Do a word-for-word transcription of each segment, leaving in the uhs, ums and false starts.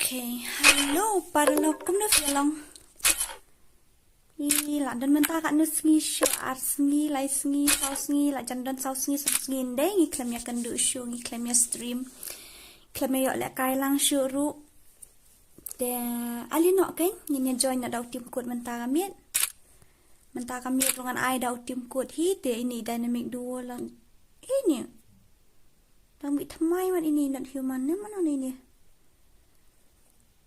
Okay, hello paralok, kumno phi long? I la don mynta katno sngi shuh, ar sngi, lai sngi, saw sngi, la jan don saw sngi, saw sngi ndei ngi khlem ïakynduh shuh, ngi khlem ïa stream, khlem ïa ïoh lehkai lang shuh ruh. Te ale noh kein, ngin ïa join noh da u Team Code mynta ka miet. Mynta ka miet ruh ngan ai da u Team Code hi, te ine i Dynamic Duo lang. Ine. Dang mih thymmai wan ine, not human ne mano ine.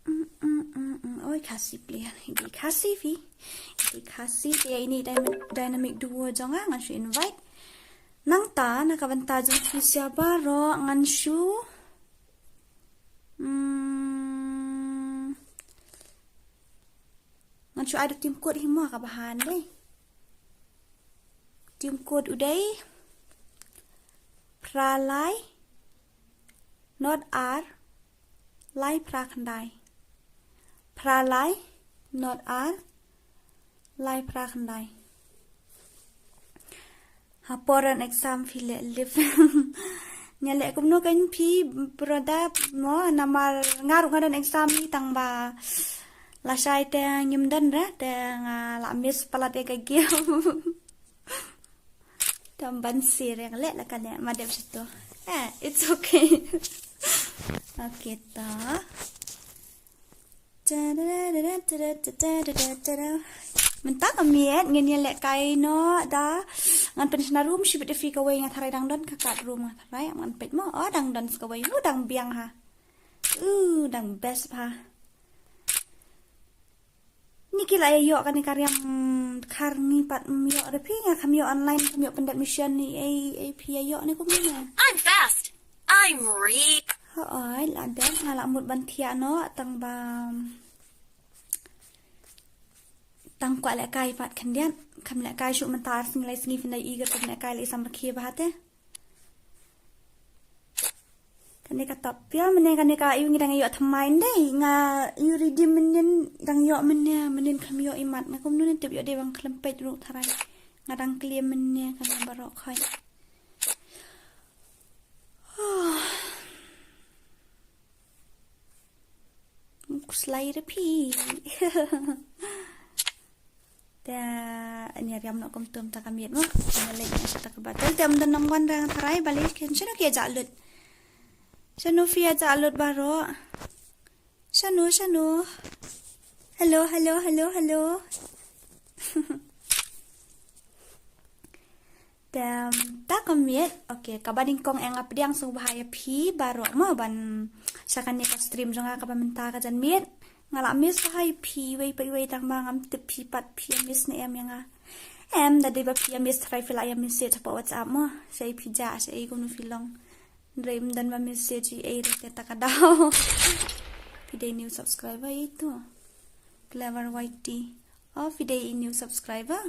Mm, mm, mm, mm. Oi, Khasi player. Ine Khasi phi. Ine Khasi, te ine i Dynam-, Dynamic Duo jong nga, ngan shu invite. Nangta na ka bynta jong phi sha baroh ngan shu. Mm. Ngan shu ai da u Team Code hi mo, kaba ha ndei. Team Code u dei phra lai, not ar, lai phra khyndai. Phra lai, not ar, lai phra khyndai. Ha por an exam phi leh live. Ngi leh kumno kein phi, brother mo, namar nga ruh nga don exam hi, tang ba lashai te ngim don re, te nga la miss palat ïa ka game. Tam ban si re, leh la kane, ma dep sha to. Eh, it's okay. Okay to. Mynta ka miet ngin ïa lehkai noh da. Ngan pynshna room shibit ïa phi kawei, nga tharai dang don ka kat room, nga tharai, ngan peit mo. Oh, dang don sa kawei. Uh, dang biang ha. Uh, dang best ha. Ni ki la ïa ïoh kane ka riam khar ngi pat, mm, ïoh re phi, nga kham ïoh online, kham ïoh pyndep mission ni ei, ei phi ïa ïoh ne kumne. I'm fast. I'm Rick. Hooid, la dep, nga la mut ban thiah noh, tang ba, tang kwah lehkai pat khyndiat, kham lehkai shuh mynta ar sngi lai sngi, phin da i gat kham lehkai, la i sam rkhie bha te. Kane ka top pia, mynne kane ka ïu ngi dang ïoh thymmai ndei, nga ïu redeem mynnin dang ïoh mynne, mynnin kham ïoh i mat, nga kumno ne tip ïoh dei, bang khlem peit ruh tharai. Nga dang clear mynne kane baroh khoi. Khuslai re phi. Te ani riam noh kum tum ta ka miet mo. Ani leh sa ta ka ba. Te te am don nang wan dang tharai balei ken shano ki ïa jah lut. Shano phi ïa jah lut baroh. Shano, shano. Hello, hello, hello, hello. Te ta ka miet, okay, kaba nyngkong nga pdiang sngewbha ïa phi baroh mo ban sha kane ka stream jong nga kaba mynta ka janmiet. Nga la miss bha ïa phi iwei pa iwei, tang ba ngam tip phi pat phi ïa miss ne em ïa nga. Em, da dei ba phi ïa miss tharai phi la ïa message hapoh WhatsApp mo. Shaei phi jah, shaei kumno phi long. Hynrei ym don ba message ei ei ruh te ta ka daw. Phi dei new subscriber ïa to. Clever Y T. Oh, phi dei i new subscriber.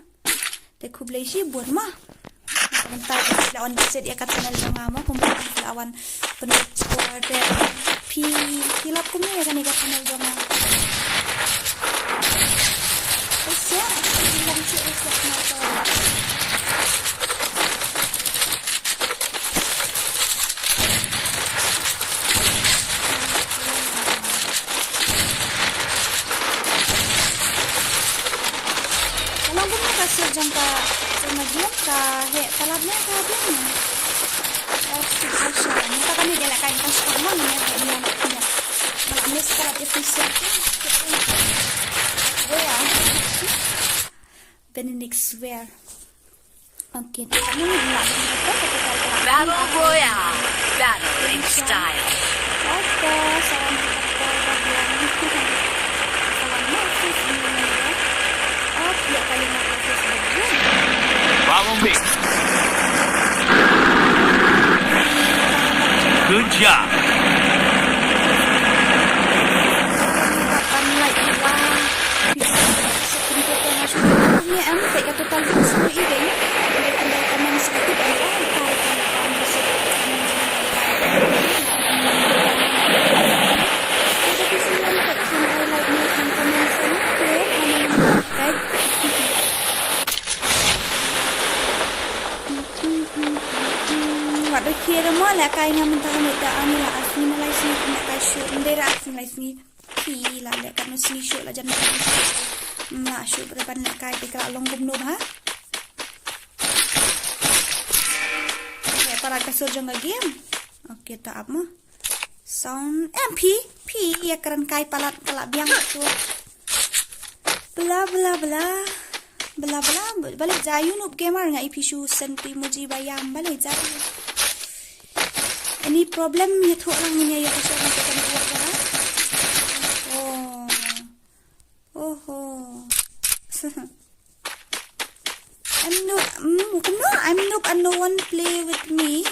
Te khublei shibun ma. Mynta phi la wan visit ïa ka channel jong nga ma, kumba phi la wan pynlong support te. Phi, phi lap kumne ïa kane ka channel jong nga. Ese, phi lang che ese ma to. Ka long kumne ka sir jong ka, jong ka game, ka heh palat ne ka game ne. Ka sir ka sha, mynta kane ka la ka ka sha ma ne, ne, ne, ne. Ka la miss ka la official. Where? Benedict Square. Okay, Battle Royale. Battle in style. Follow me. Good job. Wat dei khie da mo lehkai nga mynta ka miet da ani la ar sngi na lai sngi, lehkai shuh ym dei da ar sngi lai sngi. Phi la leh katno sngi shuh la jan. Ym lah shuh ban lehkai te ka la long kumno bha. Leh palat ka sur jong ka game. Okay, to ap mo. Sound em phi, phi ïa kren kai palat ka la biang tu. Bla bla bla. Bla bla. Balei jia u Noob Gamer nga ïa phi shu send tu emoji ba ïam, balei jia u. Any problem ïathuh lang, ngin ïa ïoh shuh na ka network ka. Oh. Oho. I'm no, mm, kumno? I'm Noob and no one play with me.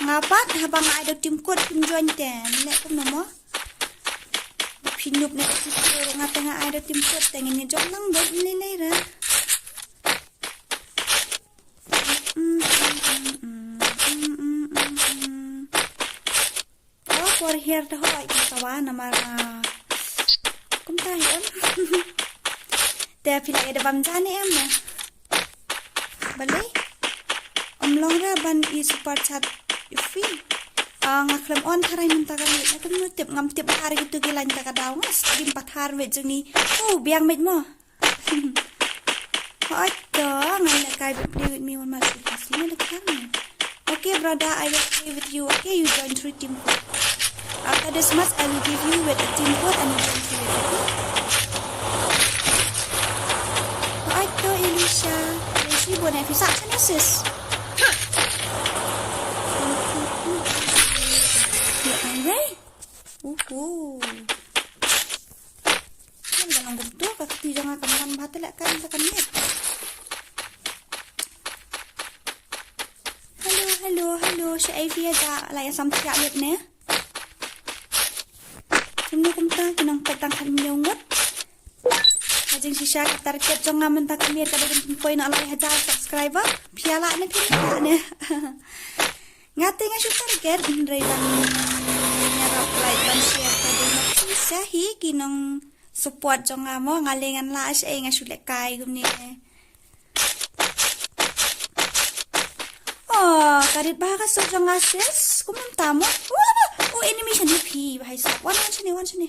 Nga pat haba nga ai da u team code phim join te. Leh kumno mo? Phi Noob ne phi Pro, nga te nga ai da u team code te ngin ïa join lang bad lei lei ra. Mm, mm, mm, mm. Oh, por hiar te hoi ka wa namar, ah, kumta hi em. Te phi la ïa da bam jani em na. Balei? Ym long re ban i super chat ïa phi. Ah, nga khlem on tharai mynta ka miet. Nga khlem tip, ngam tip tharai kitu ki line ta ka daw. Nga stream pathar wei jong ngi. Oh, biang met mo. Hoi to, ngan lehkai, play with me one match with me. Okay, brother, I will play with you. Okay, you join through team code. After this match, I will give you with a team code and you join through it, okay? Hoi to, Elisha. Elisha, bona fi sa, sana sis. You angry? Uhu. Kan ka long kumtu, ka kti jong nga kam wan bha te lehkai mynta ka miet. Hello, hello, hello, shaei phi ïa da, la ïa sam thiah lut ne. Kumno kumta, ki nongpeit tang khathynñiew ngut. Ka jingshisha ka target jong nga mynta ka miet ka dei ban poi na lai hajar subscriber. Phi ïa lah ne, phi ïa lah ne. Nga te nga shu target, hynrei ban ïarap, like, ban share ka dei ma phi sha hi ki nong support jong nga mo, nga leh ngan lah shaei, nga shu lehkai kumne. Oh, ka rit bha ka sur jong nga sis, kumno mynta mo. Oh, oh, enemy shane phi, bha sap. Wan, wan shane, wan shane.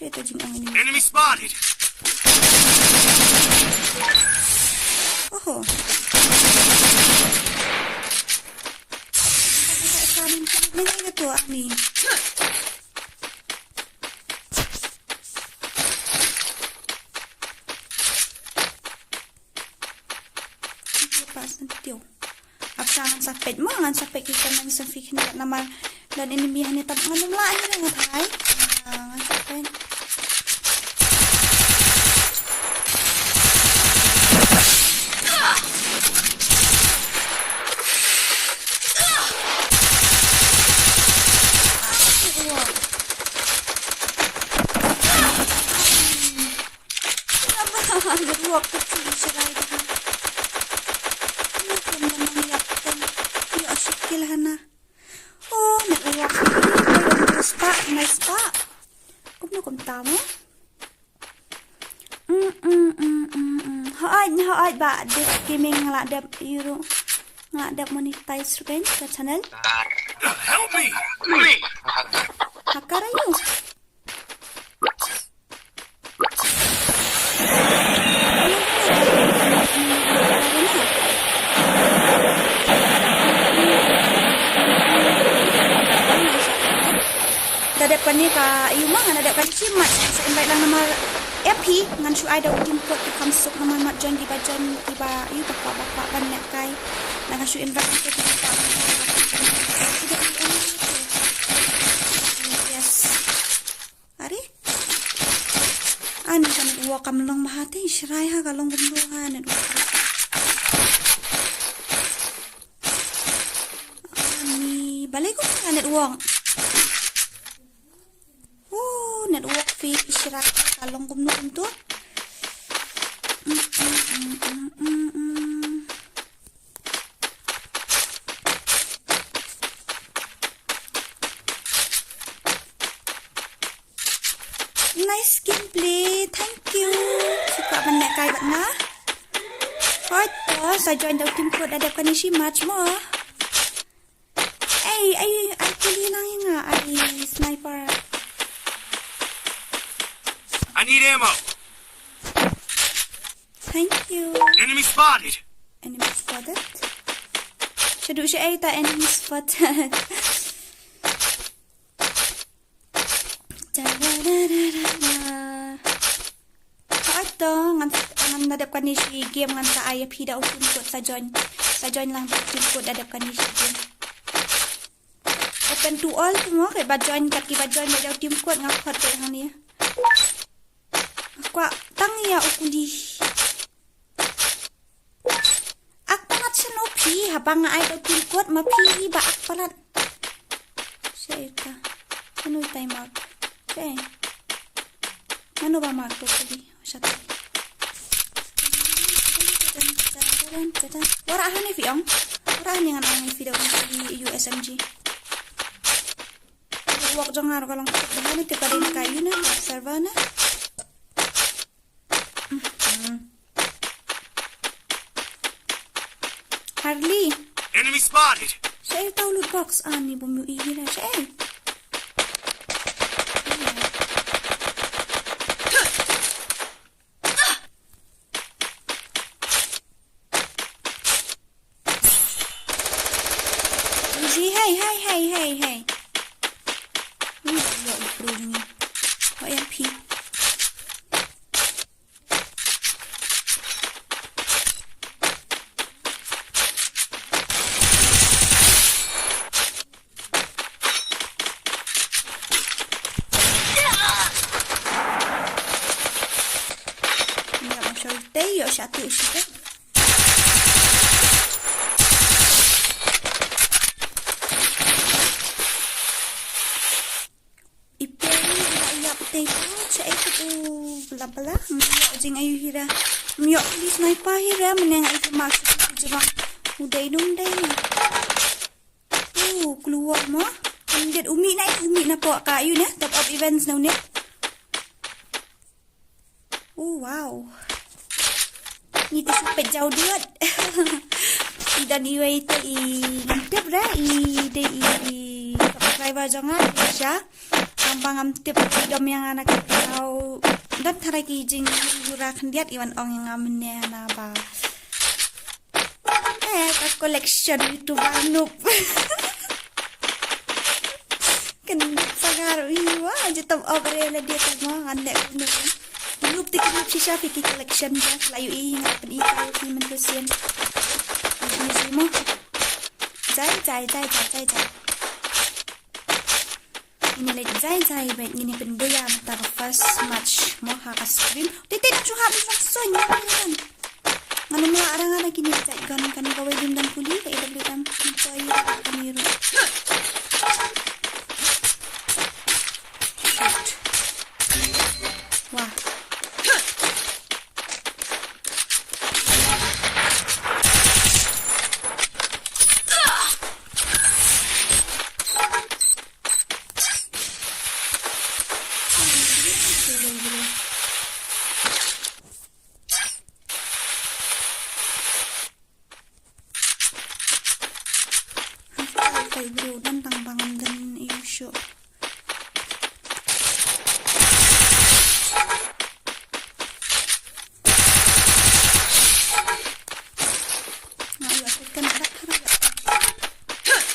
Enemy spotted. Oho. Nang ïa tu ani. Pas nanti. Ap sa ngan sa peit mo, ngan sa peit ki comment sa fi khnit namar don enemy hangne tam ngan ym lah hangne ngan thai. Ah, ngan sa peit. Network ka chi sharai da. Network ka chi sharai da. Oh, network. Nice pa, nice pa. Kumno kumta mo? Mm, mm, mm, mm, mm. Hooid, hooid ba, this gaming nga la dep ïa u ruh. Nga la dep monetize ruh ka channel. Help me! Hacker aïu? Da dep kane ka, ïa ma, ngan da dep kane shi mat, sa invite lang namar F P, ngan shu ai da u team code, te kham suk namar mat join kiba join kiba, ïa ba kwah, ba kwah ban lehkai. Ngan shu invite ki ba kwah. Yes. Are? Ani ka network kam long bha te, shrai ha ka long kumno ha network. Ani, balei kumno ka network? Uh, network phi shrai ha ka long kumno kumto. Mm, mm, mm. Nice gameplay, thank you. Shu kwah ban lehkai bad nga. Hooid to, sa join da u team code, da dep kane shi match mo. Ei, ei, ei, kylli lang ïa nga, ei sniper. I need ammo. Thank you. Enemy spotted. Enemy spotted. Shaduh sha ita enemy spotted. Hooid to, ngan, ngan da dep kane shi game ngan sa ai ïa phi da u team code sa join. Sa join lang da u team code da dep kane shi game. Open to all tu mo, kiba join kat kiba join ba da u team code nga khot te hangne. Kwah tang ïa u kuli. Ak palat shen u phi, haba nga ai da u team code ma phi ba ak palat. Shen ita. Shen ita i mark. Shen. Mano ba mark to kuli. Shat. Wara hani phi ong. Wara hani ngan ong phi da ong kuli U S M G. Walk jong nga ruh ka long kut bha ne, te ka dei na ka ïu ne, ka server ne. Mhm. Harley. Enemy spotted. Shaei uta u loot box? Ani bym ïohi hi re, shaei. Easy, hey, hey, hey, hey, hey. Ui, ïoh ïa phi. Ïoh ïa phi. Ïoh shah te, ïoh shah tu shi te. I peri ïa ïap te tu, shaei tu bla bla. Ym ïoh jingaiu hi re. Ym ïoh kuli sniper hi re, mynne nga ai te mark shi tu jingmut. U dei dum dei. U kluar mo. Kan dit u mih na, u mih na pok ka ïu ne. Top up events na u ne. Oh, wow. Ngi te shu peit jaw duat. I don iwei te i ngam tip re, i dei i subscriber jong nga, i Sha. Tang ba ngam tip i dom ïa nga na ka jaw. Don tharai ki jingjura khyndiat i wan ong ïa nga mynne na ba. Eh, ka collection YouTuber noob. Kan sa gar wi wa, je tam op re la dia tam wa, ngan leh noob. Noob te ki noob shisha phi ki collection ja, la yu i nga pyn i ka yu i mynta sien. Easy mo. Jai, jai, jai, jai, jai, jai. Ngin ïa leit jai jai bad ngin ïa pynbuaid ïa mynta ka first match mo ha ka stream. Te te nang shu hap nang shu soñ nang ïa kan. Ngan ym lah ra ngan ïa kine jait gun kan kawei lim dang kuli ka A W M. Nang soñ ïa kan ïa ruh. Shoot. Wah. Hangta ka briew don tang ba ngam don ïa u shuh. Nga ïoh shotgun da khara.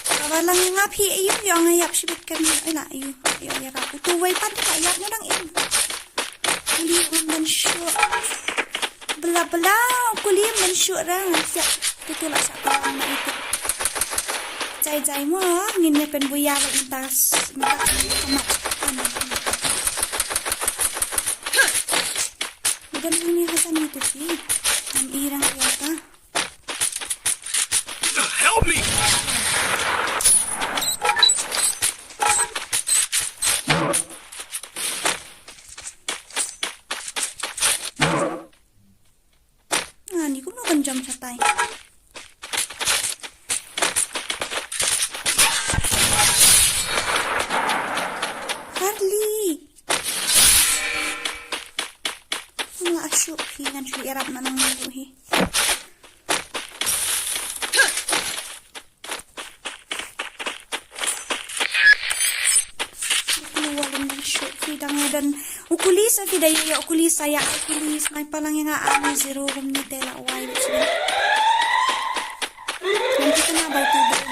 Ka ba lang nga phi ïoh ïoh nga ïap shibit kan ïoh ïa la ïoh ïoh ïa ra. Utu wei pat ka ïap nga dang im. Kuli ngam don shuh. Bla bla kuli ngam don shuh ra ngan siap. Tutu la sa ka ma itu. Jai jai mo ngin ïa pynbuaid ïa la intas. Intas amat. Amat. Udah ni hasan itu sih. Ngam i rang ïa ka. Help me! Ani kumno ban jump shatai. Harley. Nga asuk hi ngan shu ïarap na nang nang hi. Keluar dong dong Shu phi dang ïa don u kuli sa phi da ïa u kuli sa ïa u kuli sniper lang ïa nga ani zero kumne te la wai da shu. Nanti kena bai tu bai.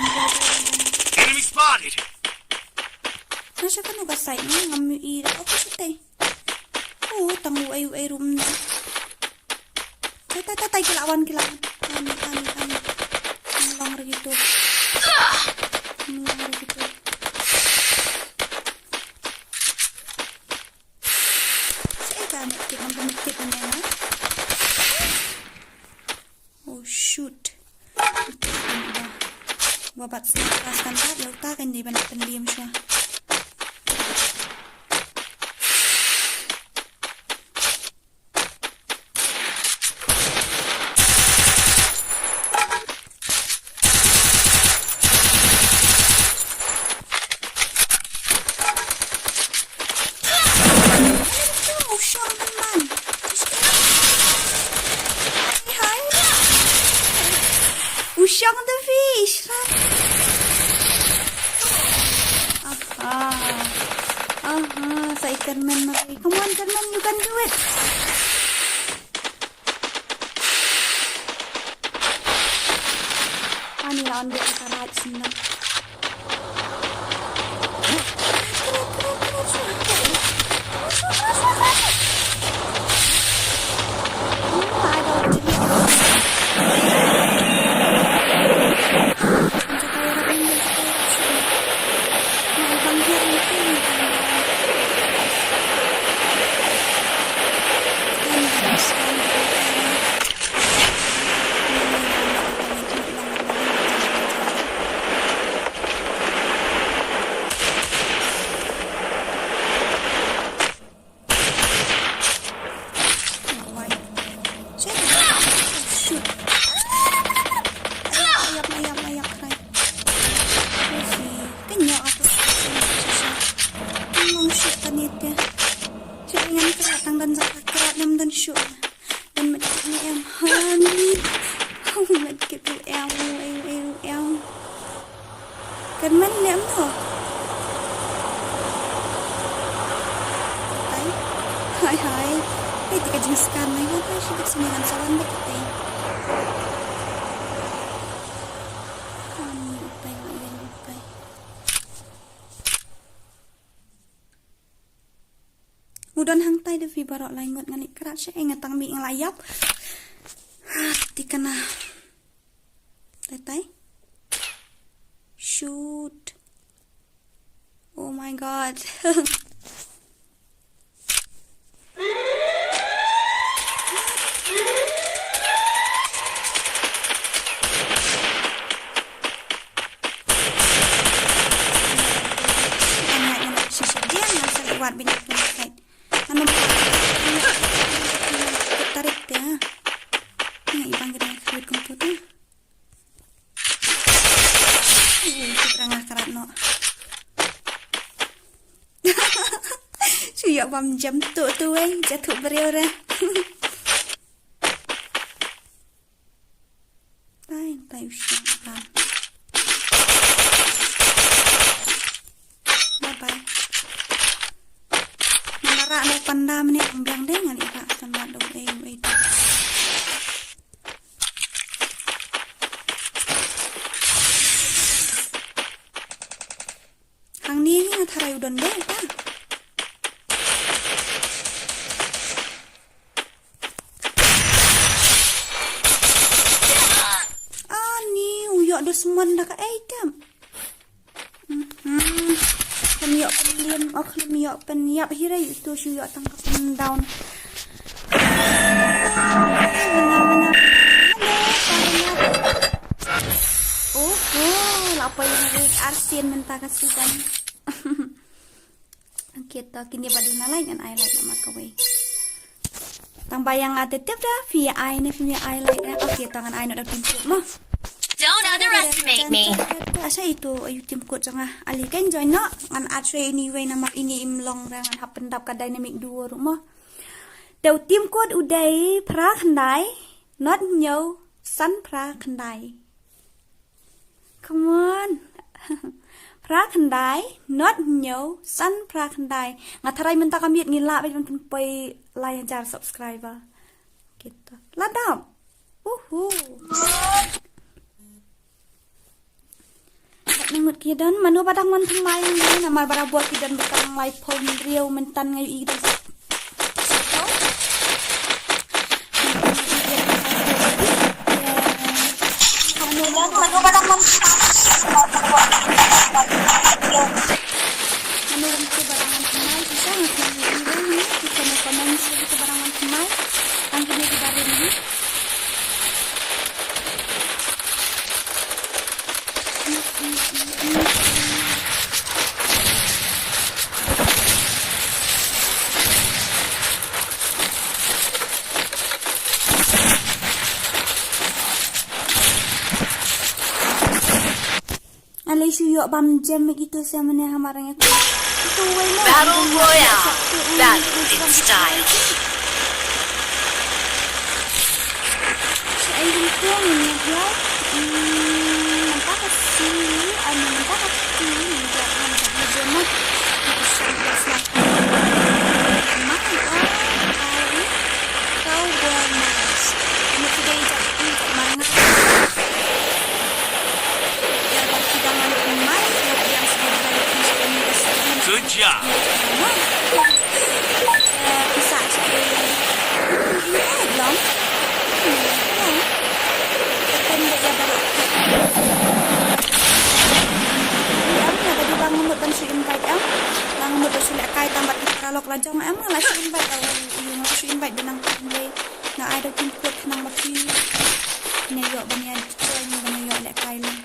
Enemy spotted. Na sha kanu ka side ni ngam ïohi da. Oke shu te. Oh, tang u ai u ai rum. Tai, tai, tai, tai, ki la wan, ki la wan. Ani, ani, ani. Mlong re gitu. Mlong re gitu. Sha ka medkit, ka medkit ne na. Oh, shoot. Wa bat sniper kan bat, ïa uta kan dei ban pynliem shuwa. U shong da fish. Aha. Aha, sa i Kermen mari. Come on, Kermen, you can do it. Ani la on dia ka raj sini. Shu ngan krat tang dan zaka krat nam dan shu. Dan medkit ni em hani. Medkit tu em em em em. Kan man ni em tu. Hai hai. Hai tika jenis kan ni kan shu kat sini kan sawan dah kita. Hani utai mai utai. U don hangtai da phi baroh lai ngut ngan i krat sha nga tang mih nga la ïap. Ah, ti kana. Tai tai. Shoot. Oh my god. Tarik te ha. Nga i bang kita kawit komputer. Ih, kita ngah karat no. Shu ïoh bam jam tu tu eh, jatuh beriau dah. Tai, tai u shong bam. Bye bye. Ngan rak no panda mene biang deh ngan rak panda dong eh eh. Hangne hi nga tharai u don dei ta. Ani u ïoh dusmon da kaei tam. Mhm. Khlem ïoh pynliem, oh khlem ïoh pynïap hi re utu shu ïoh tang ka pyndown. Oho, la poi ïa nga wei arsien mynta ka season. Okay, to kine ba duna like ngan ai like namar kawei. Tang ba ïa nga te tip da phi ai ne phi ai like da. Okay, to ngan ai noh da pynkup mo. Don't underestimate me. Asa itu ayu tim kut jong nga. Ali kan join noh ngan add shuwa ini wei namar ini im long da ngan hap pyndap ka dynamic duo ruh mo. Te u tim kut u dei phra khyndai, not hynñiew, san phra khyndai. Come on. Phra khyndai, not hynñiew, san phra khyndai. Nga tharai mynta ka miet ngi lah bad ban pynpoi lai hajar subscriber. Kita. Ladap. Uhu. Bad nang mut ki don, mano ba dang wan thymmai ngi, namar barabor ki don ba tang laiphew hynriew mynta nga ïohi ki don. Ale shu ïoh bam jem ïa kito sha mane ha marang ïa kito. Kito wei mo. Battle Royale. Battle in style. Shu ai jingtong ïa ngi ïa. Hmm, nampak ka si, ai nampak ka si, nampak ka si, nampak ka si. Mai, oh, ai. Kau buang mas. Ini sudah ijak, ijak mangat. Good job. Nga ai da jingkut khnang ba phi ne ïoh ban ïa join ban ïa lehkai lang.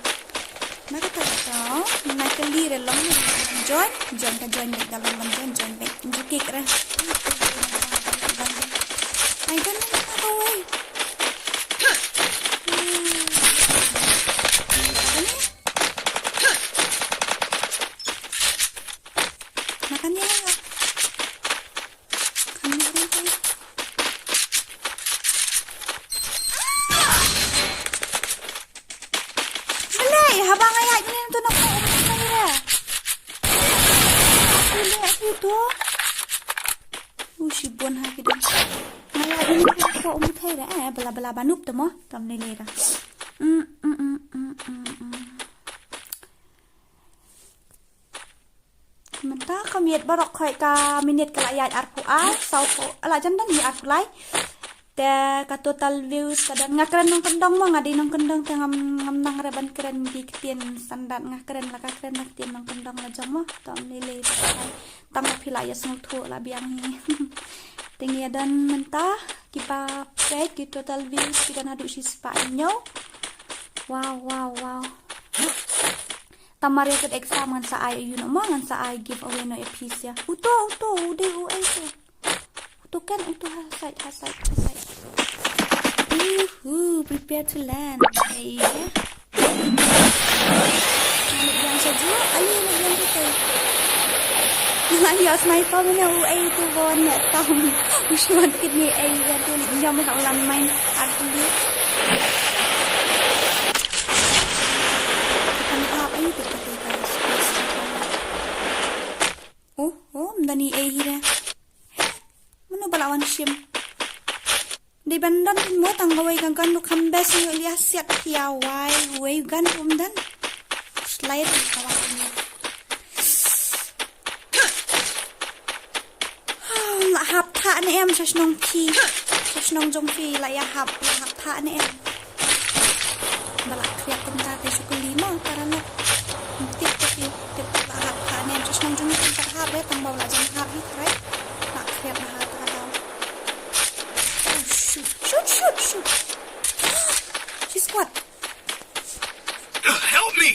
Na kata ka daw nga kylli re long ban join, join ka join beit, da long ban join, join beit. Ju kik re. Ai da na ka wei. Na kan ïa. Balei haba nga ïaid mynne to na ka um thai re. Balei aku to. U shibun ha ki dong. Nga ïaid mynne to na ka um thai re. Eh, bala bala ba nup to mo. Tam ne le ra. Mm, mm, mm, mm, mm, mm. Mynta ka miet baroh khoit ka minit ka la ïaid arphew ar, sawphew, ala jan don hi arphew lai. Te ka total views ka don, nga kren nongkyndong mo, nga dei nongkyndong te ngam, ngam nang re ban kren ki ktien standard, nga kren la ka kren la ktien nongkyndong la jong mo. Tam ne le tam ba phi la ïa sngewthuh la biang hi. Te ngi ïa don mynta kiba peit ki total views ki don haduh shispah hynñiew. Wow, wow, wow. Tang mar ïa kut exam ngan sa ai ïa u noh ma, ngan sa ai giveaway noh ïa phi sha. Uto, uto, u dei u ei to. Uto kan, uto ha side, ha side, ha side. Uhu, prepare to land. Ei, eh. Ngan ïa sha ju, ayu ngan ïa kita. Ngan ïa sniper mynne u ei to bon ne tam. U shuan kit ni ei ïa to ni jam ha u landmine. Artylli. Kan hap ayu te kata ka space. Oh, oh, mdani ei hi re. Mano ba la wan shim. Dei ban don mo tang kawei ka gun ruh kham best ïoh leh siat phi ïa wai, wei gun ruh ym don. Slide ka wan. La hap thah ne em sha shnong phi. Sha shnong jong phi la ïa hap, la hap thah ne em. Ba la khriat kumta te shu kylli mo para lok. Tip te phi, tip la hap thah ne em sha shnong jong phi, la hap re tang ba la jong hap hi trai. La khriat la hap thah daw. Oh, shoot, shoot, shoot, shoot. She squad. Help me!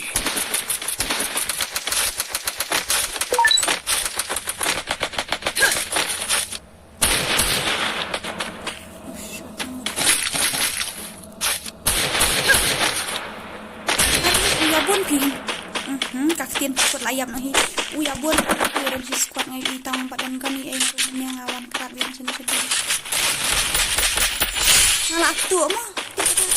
U ïa bun phi. Mhm, ka ktien pat la ïap noh hi. U ïa bun phi ren shi squad ngai i tang pat don kani ei tu ne nga wan krat biang sini sini. Nga la tu mo. Tik tik.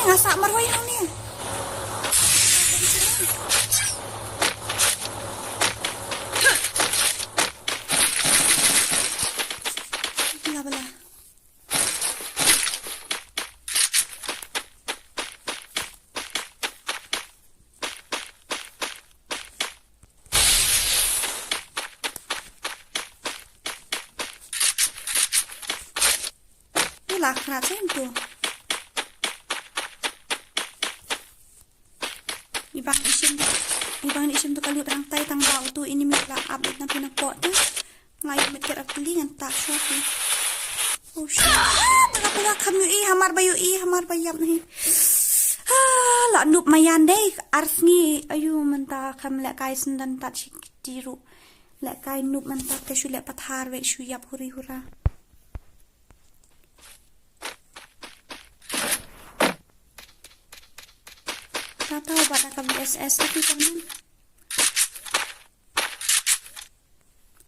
Nga sah marwei hangne. Bla bla. Ila khrat sen tu. Ibang isim, ibang isim tu ka lut rang tai tang ba utu ini mi la ap na pina pot tu. Ngai met ker atli ngan tak so tu. Oh shit. Ah, tang apa kam yu i hamar ba yu i hamar ba yap nahi. Ah, la nup mayan dei arsngi. Ayu mynta kam lek kai sendan tat shi tiru. Lek kai nup mynta te shu lek pathar wek shu yap huri hura. Tata ba ta ka V S S tapi kan.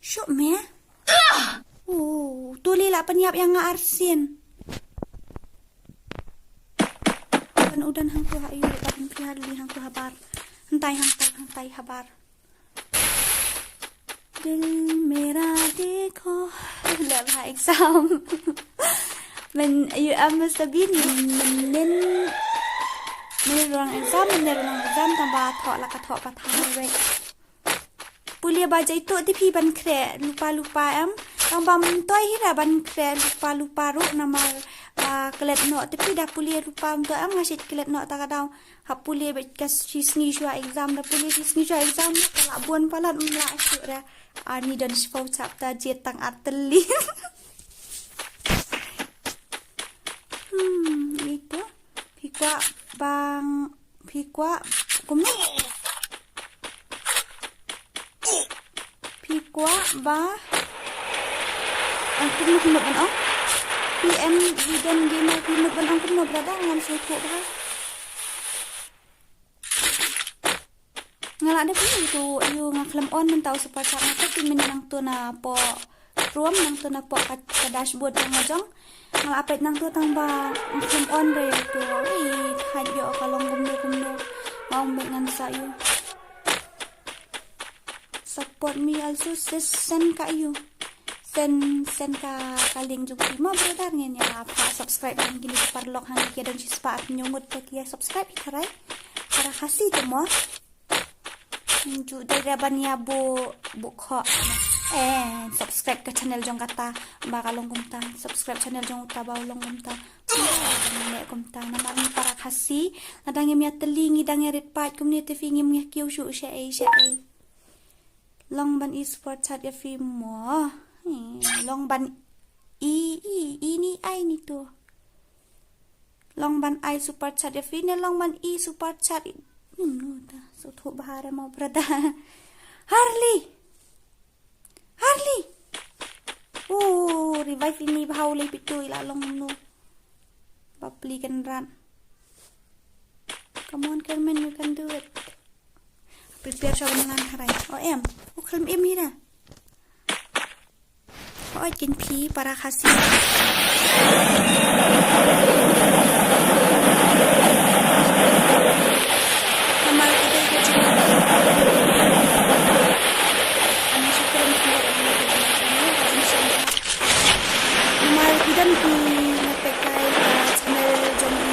Shuk me. Oh, tuli la penyap yang nga arsin. Kan udan hangtu ha yu, kan pihar li hangtu habar. Hentai hangtai hangtai habar. Dil mera dekho. Dah bah exam. Men you am must have been men men men ruang exam men ruang exam tang ba thok la ka thok pathar wek. Pule ba jai tu ti phi ban kre lupa lupa em. Tang ba mtoi hi da ban kre lupa lupa ru namar ba klet no ti phi da pule lupa mto em nga shit klet no ta ka dau. Ha pule ba ka shi sngi shwa exam da pule shi sngi shwa exam da ka la bun palat mla shu ra. Ani don shipau chapter jet tang arteli. Hmm, itu. Phi kwah bang phi kwah kumno? Phi kwah ba ang kumno kumno ban ong? P M Hidden Gamer kumno ban ong kumno brother ngam shu kwah ba. Nga la dep tu yu nga khlem on mynta u super chat nga tu min nang tu na po Chrome nang tu na po ka, ka dashboard jong nga jong. Nga la pet nang tu tang ba nga khlem on re tu. Ei, thaj yo ka long kumno kumno. Nga ong bek ngan sa yu. Support me also sis sen ka yu. Sen sen ka ka link jong ki mo brother ngen ya pa subscribe ngan kini parlok hang ki don chi spah nyu ngut ki subscribe i tharai. Para khasi tu mo. Ju dei re ban ya bu bu kho. Eh, subscribe ka channel jong kata ba ka long kumta. Subscribe channel jong uta ba long kumta. Ne kumta namar ni para khasi. Nadang em ya telingi dang ya rit pat kumni te fi ngim ya kiu shu sha ei sha ei. Long ban i support chat ya fi mo. Hmm, long ban i i i ni ai ni tu. Long ban ai super chat ya fi ne long ban i super chat. Nunu ta so thu bahar mo brother. Harley. Harley. Oh, revive ini bhau le pitu ila long nu. Bapli kan ran. Come on, Carmen, you can do it. Prepare sa ban lan harai. O em. O khlem em hi da. Oi kin phi para khasi. Namar ki dei ka jingkhuslai. Ani shukran ki. Namar ki don ki na pekai ka channel jong i.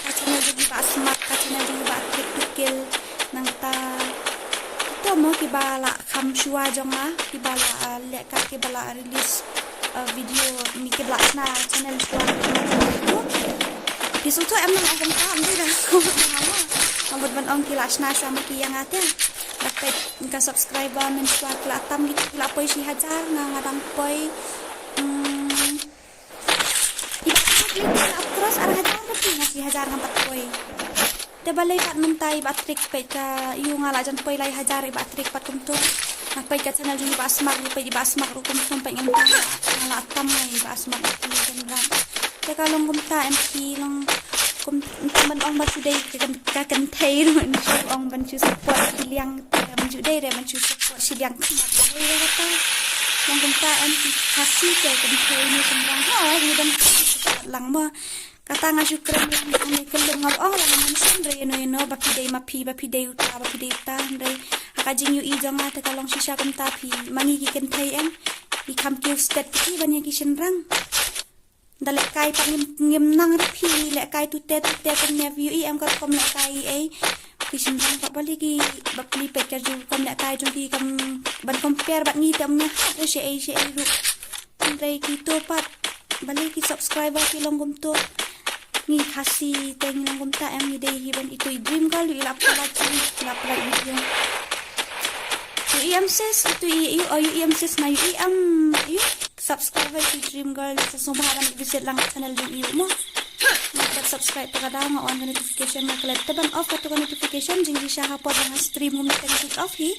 Ka channel jong i ba smat ka channel jong i ba trik tukil. Nangta to mo kiba la kham shuwa jong nga kiba la leh ka kiba la release video mi kiba la shna channel shuwa. Ki sngewthuh em nang ong kumta em dei da ko nga wa. Nga bud ban ong ki la shna shuwa ma ki ïa nga te. Da peit ka subscriber men shuwa ki la tam ki la poi shi hajar nga nga dang poi. Iba trik leh ka cross ar hajar rupi nga shi hajar ngam pat poi. Te balei pat mynta iba trik peit ka yu nga la jan poi lai hajar iba trik pat kumtu. Nga peit ka channel jong iba smak ruh peit iba smak ruh kumtu peit ngam ta nga la tam ngai iba smak ruh kumtu. Te ka long kumta em ki long kumta ban ong ba shu dei ka kynthei ruh ban shu ong ban shu support ki liang te ban shu dei re ban shu support shi liang. Long kumta em ki Khasi te kynthei ne shynrang ho ngi don lang mo. Kata nga shu kren lang jong ne kyllum, ngam ong lang mynshwa re ïano ïano ba phi dei ma phi, ba phi dei uta, ba phi dei uta, hynrei ha ka jingïohi jong nga te ka long shisha kumta phi, ma ngi ki kynthei em, ngi kham kiew stet phi ban ïa ki shynrang. Da lehkai pat ngim, ngim nang re phi, lehkai tute tute, kumne phi ïohi em, ka rukom lehkai ei. Ki shynrang pat balei ki bapli peit ka rukom lehkai jong ki, kam ban compare bad ngi te ym ïa hap re shaei shaei ruh. Hynrei kito pat balei ki subscriber ki long kumto. Ngi Khasi te ngi long kumta em, ngi dei hi ban, itu i Dream Girl, i la pala ki, i la pala video. Ïohi em sis, itu i, i, oh, ïohi em sis, na ïohi em, i subscriber ki Dream Girl, sa sngewbha ban visit lang channel jong i mo. Nga klet subscribe te ka daw nga on ka notification, nga klet te ban off kato ka notification, jingshisha ha por ba nga stream ngum teng switch off hi.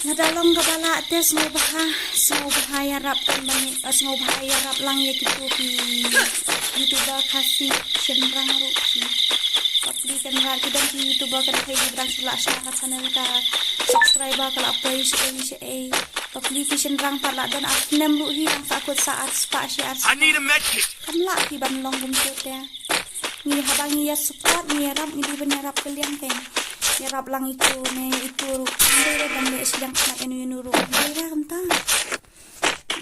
Nga da long kaba lah te sngewbha, sngewbha ïarap kan ban, eh, sngewbha ïarap lang ïa kito ki YouTuber Khasi shynrang ruh ki. Bapli kan rat ki don ki YouTuber kynthei ki ba dang shu lah shna ka channel, ka subscriber ka la poi shaei shaei. Bapli ki shynrang pat la don ar snem ruh hi, dang sa kut sa ar spah shi ar spah. I need a med kit. Kam lah phi ban long kumto te. Ngi haba ngi ïa support, ngi ïarap, ngi dei ban ïarap kylliang kein. Ïarap lang itu ne itu ruh. Ym dei re ban leh shiliang khmat ïano ïano ruh. Ym dei re kumta.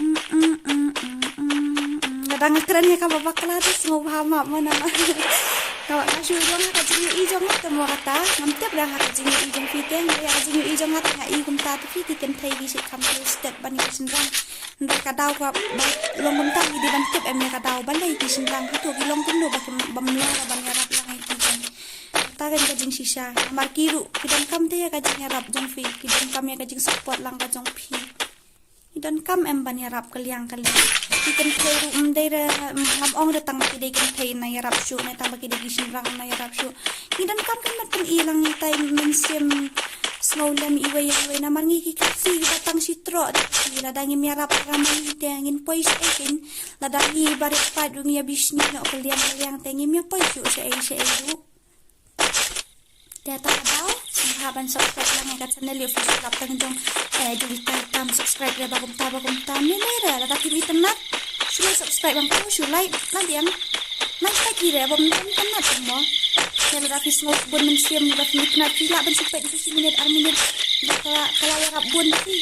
Mm, mm, mm, mm, mm, mm. Lada nga kren ïa kaba bakla te sngewbha map mo namar. Kaba nga shu ïohi jong nga ka jingïohi jong nga te mo kata. Ngam tip re ha ka jingïohi jong phi te, ïa ka jingïohi jong nga te nga i kumta te phi ki kynthei ki shait kham kiew stet ban ïa ki shynrang. Hynrei ka daw kaba long kumta ngi dei ban tip em ïa ka daw balei ki shynrang hato ki long kumno ba kim, bym lah ban ïarap lang ïa ki jong. Kata kan ka jingshisha. Namar ki ruh ki donkam te ïa ka jingïarap jong phi, ki donkam ïa ka jingsupport lang ka jong phi. Ki donkam em ban ïarap kylliang kylliang. Ki kynthei ruh ym dei re, ngam ong re tang ba ki dei kynthei na ïarap shuh, ne tang ba ki dei ki shynrang na ïarap shuh. Ngi donkam kan ban pyni lang ïa tai mynsiem sngewlem iwei ïa iwei namar ngi ki Khasi kiba tang shi troh te, lada ngim ïarap ïa ka mali te ngin poi shaei kein. Lada ngi ba rit pat ruh ngi ïa bishni noh kylliang kylliang te ngim ïa poi shuh shaei shaei ruh. Te ta ka daw sngewbha ban subscribe lang ïa ka channel, ïoh phi sngewlap tang jong, eh, jong i tam subscribe re ba kumta ba kumta. Mei mei re lada phim itynnat shu subscribe lang, shu like la biang. Nang ta ki re bym, bym itynnat mo. Te lada phi sngew bun mynsiem, lada phim itynnat phi lah ban shu peit shi minit ar minit. Ka la, ka la ïarap bun phi.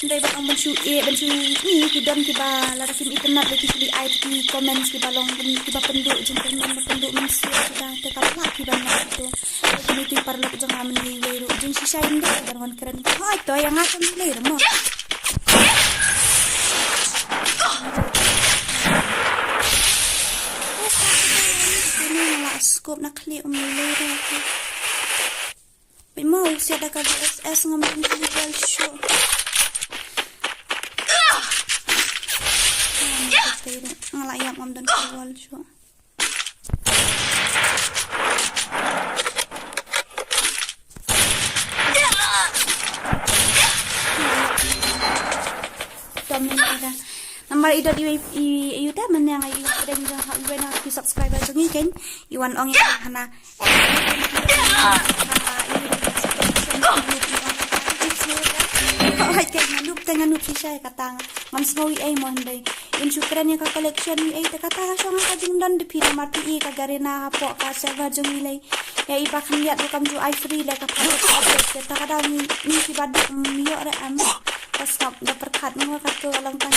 Hynrei ban ong ban shu ïeh, ban shu, ngi ki don kiba lada phim itynnat lei ki shu leit ai ki comments kiba long, kiba pynduh jingkyrmen, ba pynduh mynsiem kiba, te kam lah phi ban ong to. Te kine ki paralok jong nga mynne iwei ruh jingshisha ym dei ban wan kren. Hooid to ïa nga kam lei re mo. Kane nga la scope na khlieh um lei re. Peit mo, u siat da ka V S S ngam don ki level shuh. Nga la ïap ngam don ki level shuh. Tom ni da. Namar i dot i, i, i uta mynne nga i kren jong ha, i wan ha ki subscriber jong i kein. I wan ong i hana. Nga noob te nga noob shisha ïa kata, ngam sngew ei mo hynrei in shu kren ïa ka collection ei te kata ka shong ha ka jingdon de phi namar phi i ka Garena hapoh ka server jong i lei. Ïa i ba khyndiat ruh kam ju ai free lei ka pha ka update te ta ka daw ngi, ngi ki ba duk ym ïoh re em. Ka sngap da pyrkhat mo kato ka long tang.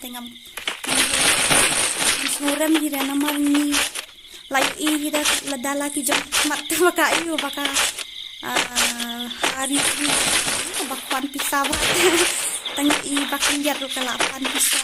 Te ngam, ngam sngewrem hi re namar ngi la ïohi hi da lada la ki jong mat te ba ka ïoh ba ka, ah, hari hi ba kwan pisa ba tang i ba khyndiat ruh ka la pan pisa.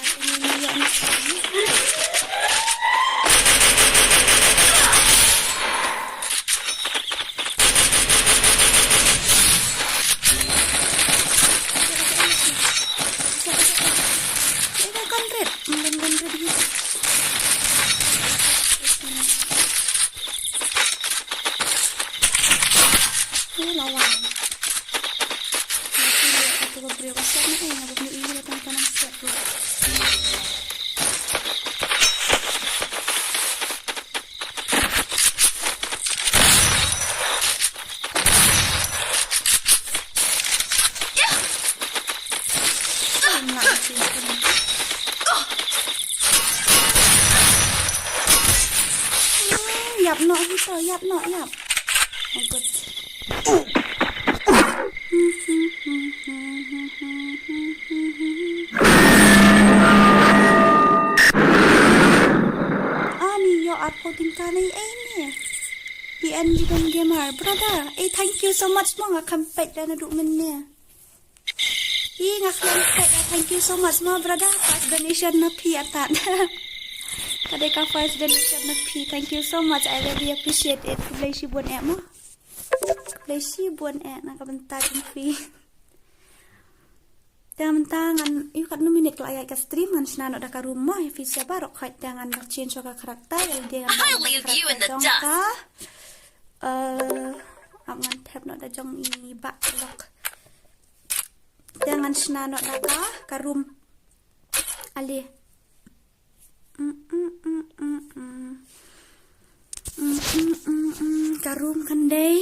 Ïap noh hi to, ïap noh, ïap. Oh, good. Ani ïoh arphew tyngka ne ei ne. P N G Gamer, brother. Eh, thank you so much mo, nga kham peit da naduh mynne. I nga kham peit, thank you so much mo, brother. First donation na phi artat. Ka dei ka first donation na phi. Thank you so much. I really appreciate it. Khublei shibun eh mo. Khublei shibun eh na ka bynta jong phi. Te mynta ngan, ïoh katno minit ka la ïaid ka stream, ngan shna noh da ka room mo, ïa phi sha baroh khoit te ngan change ka character, ïa lade ngan I'll leave you in the dust. Ka, eh, ap ngan thep noh da jong i bah lok. Te ngan shna noh da ka, ka room. Ale. Mm, mm, mm, mm, mm. Mm, mm, mm, mm. Ka room kan dei.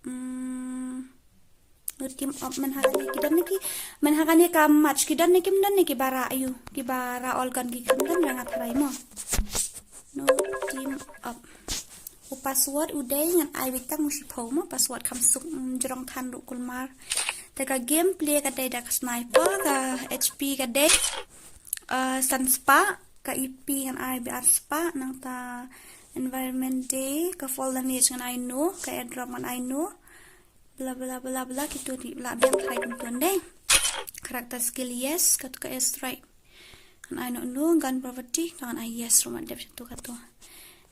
Mm. Team up, man ha kane ki don ne ki, man ha kane ka match ki don ne kim don ne ki bara ayu, ki bara all gun ki kim don ra nga tharai mo. No team up. U password u dei ngan ai beit tang u shiphew mo, password kham suk, mm, jrong than ruh kulmar. Te ka gameplay ka dei da ka sniper, ka H P ka dei, uh, san spah, ka E P ngan ai beit ar spah, nangta environment dei, ka fall damage ngan ai no, ka airdrop ngan ai no. Bla bla bla bla, kito dei, la biang tharai kumto dei. Character skill yes, kato ka airstrike. Ngan ai no no, gun property, ngan ai yes, ruh ma dep sha to kato.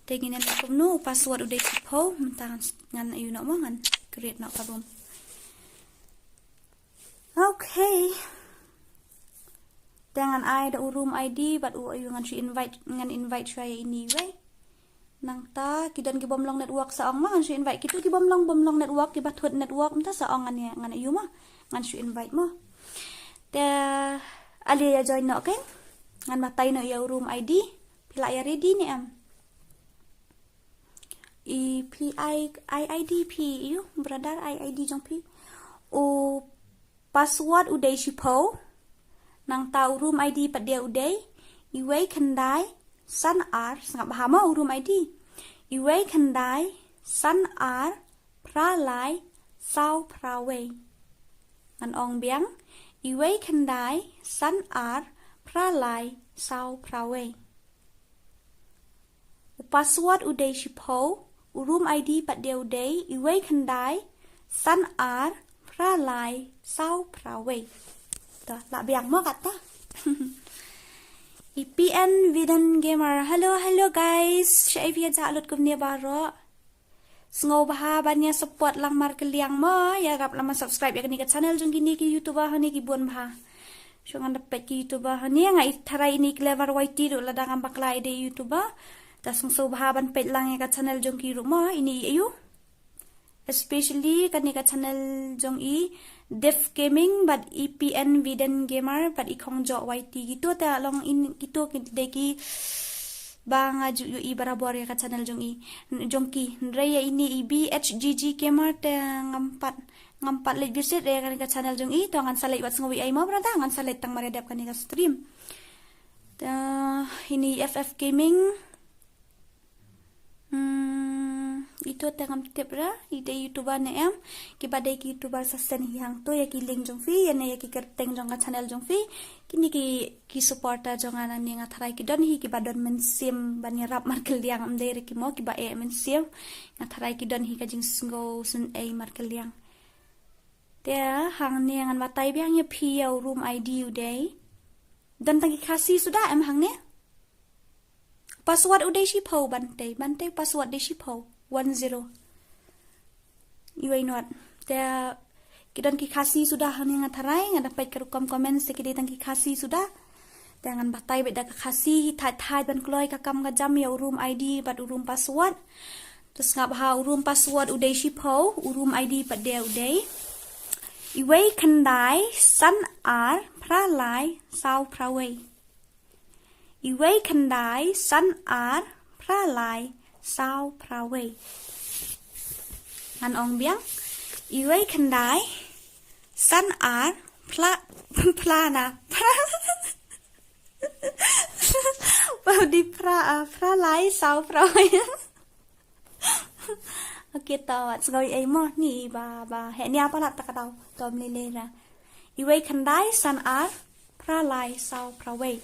Te ngin ïa kumno, password u dei shiphew, mynta ngan, ngan ïoh noh mo, ngan create noh ka room. Okay. Te ngan ai da u room I D, bad u ayu ngan shu invite, ngan invite shuwa ïa ine iwei. Nangta, ki don ki bym long network sa ong mo, ngan shu invite. Kito ki bym long, bym long network, kiba thut network, mynta sa ong ngan ïa, ngan ayu mo. Ngan shu invite mo. Te, ale ïa join noh, okay? Ngan batai noh ïa u room I D. Phi lah ïa ready ne em? I phi ai, ai I D phi, ïa u, brother, ai I D jong phi. U password u dei shiphew. Nangta u room I D pat de u dei iwei khyndai san ar, sngap bha mo u room I D. Iwei khyndai san ar phra lai saw phra wei. Ngan ong biang, iwei khyndai san ar phra lai saw phra wei. U password u dei shiphew, u room I D pat de u dei iwei khyndai san ar phra lai saw phra wei. To, lah biang mo kata. I P N Viden Gamer. Hello, hello guys. Shaei phi ïa jah lut kumne baroh. Sngewbha ban ïa support lang markylliang mo, ïarap lang ban subscribe ïa kane ka channel jong kine ki YouTuber hangne ki bun bha. Shu ngan da peit ki YouTuber hangne, nga i tharai ine i Clever Y T ruh lada ngam bakla i dei YouTuber. Te sngewbha ban peit lang ïa ka channel jong ki ruh mo, ine i ayu. Especially kane ka channel jong i Def Gaming bad i P N Viden Gamer bad i Khongjoh Y T, kito te long in, kito ki dei ki ba nga ju ïohi barabor ïa ka channel jong i, jong ki. Hynrei ïa ine i B H G G Gamer te ngam pat, ngam pat leit visit ïa ka channel jong i, to ngan sa leit wat sngew ïa i mo brother, ngan sa leit tang mar ïa dep kane ka stream. Te ine i F F Gaming. Hmm, ito te ngam tip ra, i dei YouTuber ne em, kiba dei ki YouTuber sa send hi hangto ïa ki link jong phi, ïa ne ïa ki kyrteng jong ka channel jong phi, kine ki, ki supporter jong nga nangne nga tharai ki don hi kiba don mynsiem ban ïarap markylliang, ym dei re ki mo kiba eh mynsiem, nga tharai ki don hi ka jingsngew sngewsynei markylliang. Te hangne ngan batai biang ïa phi ïa u room I D u dei. Don tang ki Khasi suda em hangne? Password u dei shiphew Bantei, Bantei password dei shiphew, one zero. Iwei not. Te ki don ki Khasi suda hangne nga tharai, nga da peit ka rukom comments te ki dei tang ki Khasi suda. Te ngan batai beit da ka Khasi hi thait thait ban kloi ka kam ka jam ïa u room I D bad u room password. Te sngap ha u room password u dei shiphew, u room I D pat de u dei iwei khyndai san ar phra lai saw phra wei. Iwei khyndai san ar phra lai saw phra wei. Ngan ong biang. Iwei khyndai san ar phla, phla na, phra. Ba Dei phra, ah, phra lai saw phra wei. Okay, to wat sngew ei mo ni ba, ba heh nia palat ta ka daw. To mlei lei ra. Iwei khyndai san ar phra lai saw phra wei.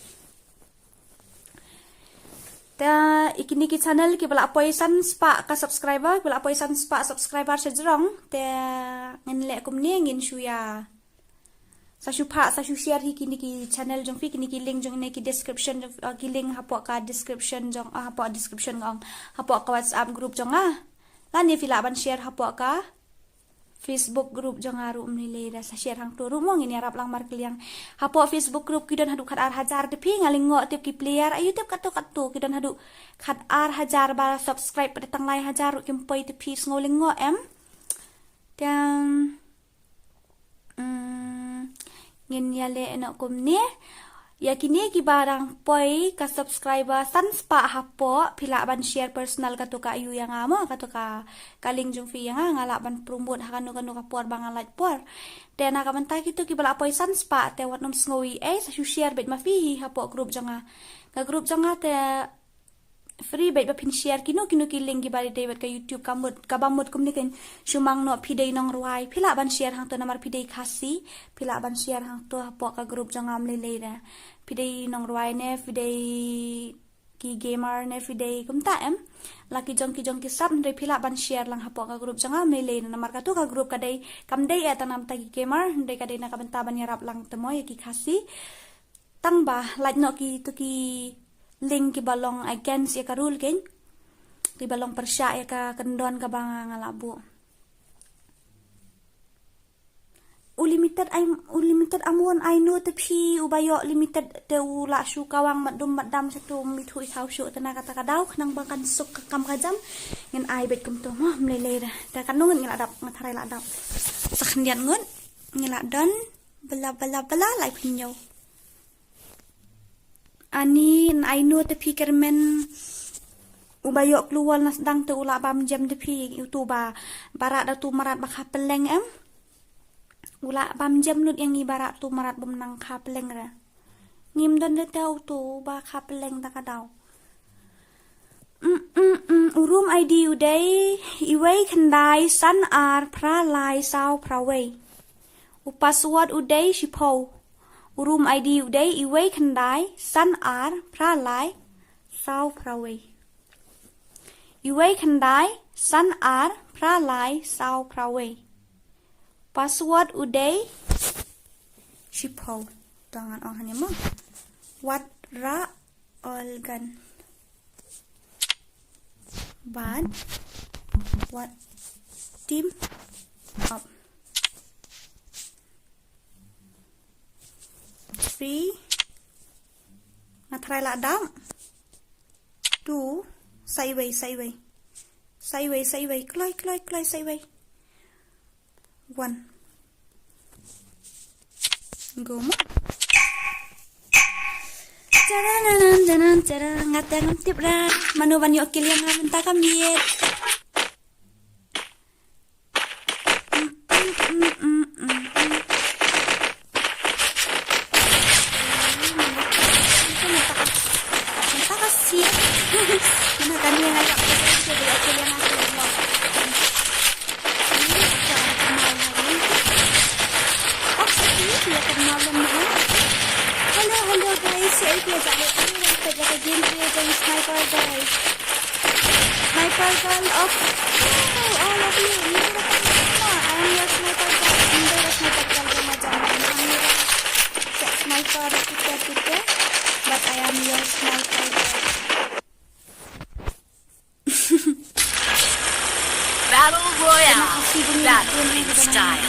Te i kine ki channel kiba la poi san spah ka subscriber, kiba la poi san spah subscriber sha jrong, te ngin leh kumne, ngin shu ïa sa shu pha, sa shu share hi kine ki channel jong phi, kine ki link jong, ne ki description jong, uh, ki link hapoh ka description jong, uh, hapoh description nga ong, hapoh ka WhatsApp group jong nga. Lane phi lah ban share hapoh ka Facebook group jong nga ruh mlei lei ra, sa share hangto ruh mo, ngin ïarap lang markylliang. Hapoh Facebook group ki don haduh khat ar hajar te phi, nga lyngngoh tip ki player, aïu tip katto katto, ki don haduh khat ar hajar, ba subscribe pat tang lai hajar ruh kim poi te phi, sngew lyngngoh em. Te, mm, ngin ïaleh noh kumne. Ïa kine kiba dang poi ka subscriber san spah hapoh, phi lah ban share personal kato ka aïu ïa nga mo, kato ka, ka link jong phi ïa nga, nga lah ban promote ha kano kano ka por ba nga lait por. Te na ka bynta kito kiba la poi san spah, te wat nym sngew ei ei, sa shu share beit ma phi hi hapoh group jong nga. Ka group jong nga te free beit ba phin share kino kino ki link kiba dei bad ka YouTube, ka mut, kaba mut kumne, kan shu mang noh phi dei nongrwai, phi lah ban share hangto namar phi dei Khasi, phi lah ban share hangto hapoh ka group jong nga mlei lei ra. Phi dei nongrwai ne, phi dei ki gamer ne, phi dei kumta em. La ki jong ki jong ki sap, hynrei phi lah ban share lang hapoh ka group jong nga mlei lei ra namar kato ka group ka dei, kam dei eh tang namar ki gamer, hynrei ka dei na ka bynta ban ïarap lang te mo ïa ki Khasi. Tang ba lait noh kito ki link kiba long against ïa ka rule, kan, kiba long pyrshah ïa ka kyndon kaba nga, nga lah buh. U limited, ai, u limited amon, ai no te phi, uba ïoh limited te u lah shu kawang mat dum mat dam sha tu, mi thu i thaw shu te na kata ka daw, khnang ba kan suk ka kam ka jam. Ngin ai beit kumto mo, mlei lei ra. Te katno ngut ngi la dap, nga tharai la dap sa khyndiat ngut. Ngi la don bala bala bala lai pynïoh. Ani, ai no te phi kyrmen, uba ïoh clue wall na sdang te u lah bam jem te phi, uto ba, ba rah da tu mrad ba kha pylleng em. U lah bam jem lut ïa ngi ba rah tu mrad bym nang kha pylleng ra. Ngim don re te uto ba kha pylleng ta ka daw. Mm, mm, mm. U room I D u dei iwei khyndai san ar phra lai saw phra wei. U password u dei shiphew. U room I D u dei iwei khyndai san ar phra lai saw phra wei. Iwei khyndai san ar phra lai saw phra wei. Password u dei shiphew. To ngan ong hangne mo. Wat rah Olgan. Bad wat team up. Three. Nga tharai la dap. Two. Sa iwei, sa iwei. Sa iwei, sa iwei. Kloi, kloi, kloi, sa iwei. One. Go mo. Taranan, tanan, taran. Nga te ngam tip ra mano ban ïoh kill ïa nga mynta ka miet. Mm, mm, mm, mm, mm. Mynta ka siat. Mynta ka ni nga ïoh kill ïa nga. Hello, hello guys. Ïa, ïa ka game play jong Sniper, guys. Sniper girl of, oh, all of you. I am your sniper girl. I'm your sniper girl. Sniper, kita, kita. But I am your sniper girl. Battle Royale. Battle in style.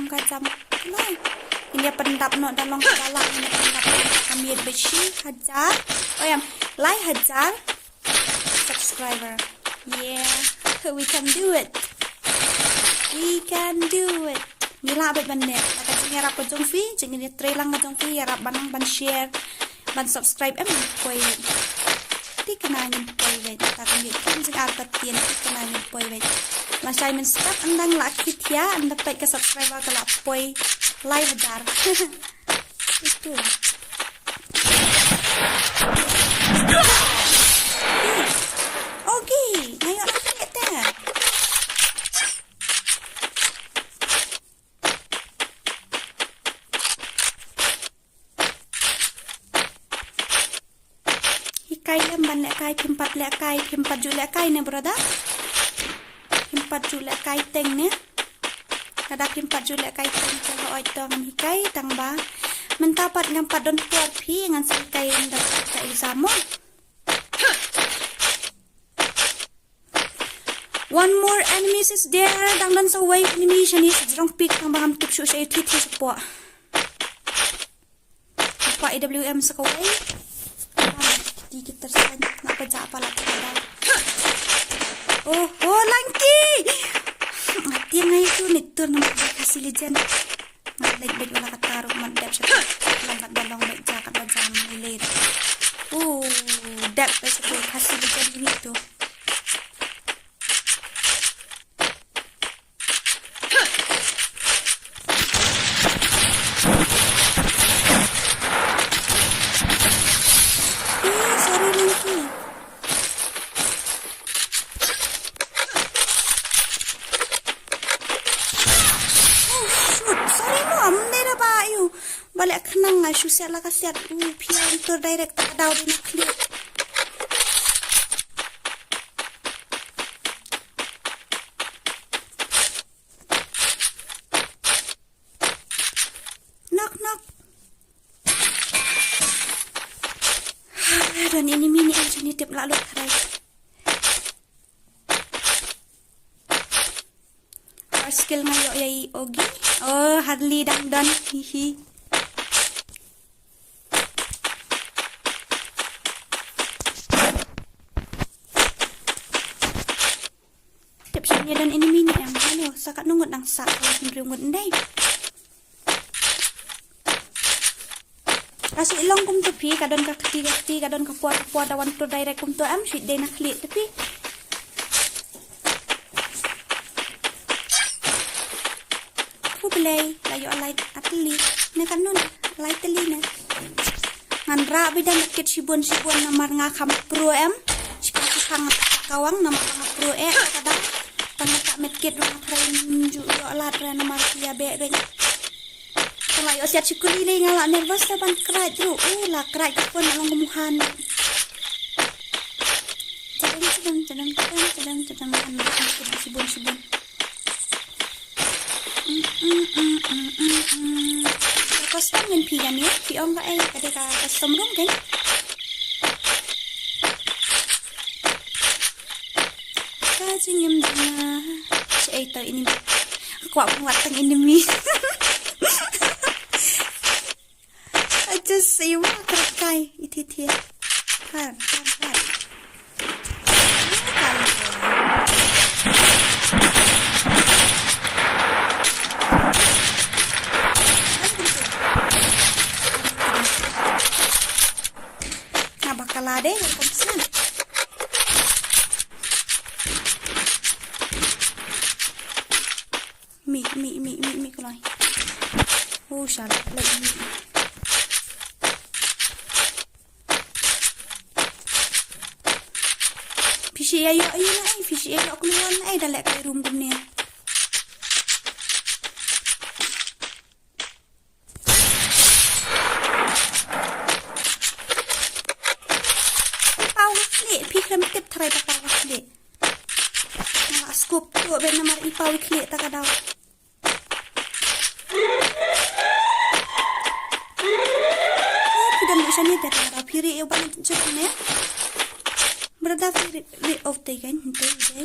ka jam. Lai. Ngin ïa pyndap noh da long ka balang, ngin ïa pyndap noh ka miet bad shi hajar. Oh, ïa, lai hajar subscriber. Yeah, we can do it. We can do it. Ngi lah bad ban leh. Ka jingïarap ka jong phi, jingïatreilang ka jong phi, ïarap ban nang ban share, ban subscribe em poi. Thikna ngin poi wei, ta ka ngi kin jing ar patien thikna ngin poi wei. Lashai mynstep ynda la khit ïa, ynda peit ka subscriber ka la poi lai hajar. Itu. Okay, ngayon ang kita. Hikai lem ban lehkai, phim pat lehkai, phim pat ju lehkai ne brother. Phim pat ju lehkai teng ne. Lada phim pat ju lehkai teng te hooid to ngan hikai tang ba mynta pat ngam pat don por phi ngan sa hikai ynda ka exam mo. One more enemies is there. Dang don sa wei enemy shane sa jrong pik tang ba ngam tip shuh sha ïa thi thi shapoh. Pah A W M sa kawei. Di kita san na pa ja pa la pa da. Oh, oh, Langki. Ati ngai tu ni tur na ma ka si legend. Ngan leit bad wala ka taruk mat dep sha ka. Lang kat ba long bad ja kat ba jam ni leit. Oh, dep bad sha ka si legend ni tu. Eh, sorry, Langki. Oh, shoot. Sorry mo, am dei da ba, ayu. Ba leh khnang nga shu siat la ka siat. U, phi ïa enter direct ta ka daw dei na khlieh. Knock, knock. Don enemy ni, eh, jani tip la lut kharai. First kill nga ïoh ïa i Ogi. Oh, Harley dang don. Hi hi. Tip shane don enemy ne em. Hello, sa katno ngut nang sah, hynriew ngut ndei. Ka shu long kumto phi, ka don ka kti ka kti, ka don ka por ka por, da wan tur direct kumto em, shu dei na khlieh te phi. Khublei, la ïoh lai ar tylli. Ne katno ne, lai tylli ne. Ngan rah beit da medkit shibun shibun namar nga kham pro em. Shipang shipang nga kawang namar nga pro eh, ka dang. Tang nga medkit ruh nga tharai ju ïoh lad re namar ki ïa beh beit. Tang la ïoh siat shi kuli lei nga la nervous te ban krait ruh. Uh, la krait ka phone la long ka muhan. Chadang, chadang, chadang, chadang, chadang, chadang. Ngan medkit shibun shibun. Mm, mm, mm, mm, mm, mm. Ka custom ngan phi ïa ni, phi ong ka ei, ka dei ka custom room kan. Ka jingim jingim. Shi ei to enemy. Kwah pynwad tang enemy. I just say wa karakai. Iti iti. Har, har, har. Nga ba kala de, nga kongsan. Mi, mi, mi, mi, mi, kulai. Oh, shala, lai mi. Phi shi ïa ïoh ïa na ai, phi shi ïa ïoh kumne na ai, da leh kai room kumne. Paw khlieh, phi khlem tip tharai paw khlieh. Nga scope tu ben namar i paw khlieh ta ka daw. Phi dang du shane te ta ka daw phi ri u ban jok ne. Brother phi ri, ri of te kan te te.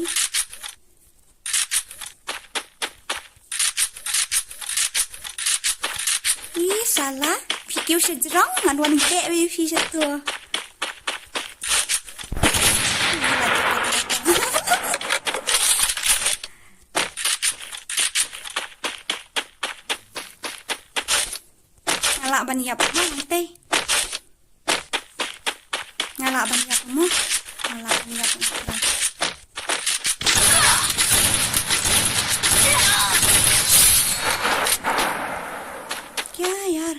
La, phi kiew sha jrong, ngan wan beh ïa phi shato. Nga lah ban ïap mo nangtei. Nga lah ban ïap mo. Nga lah ban ïap mo. Kya yaar.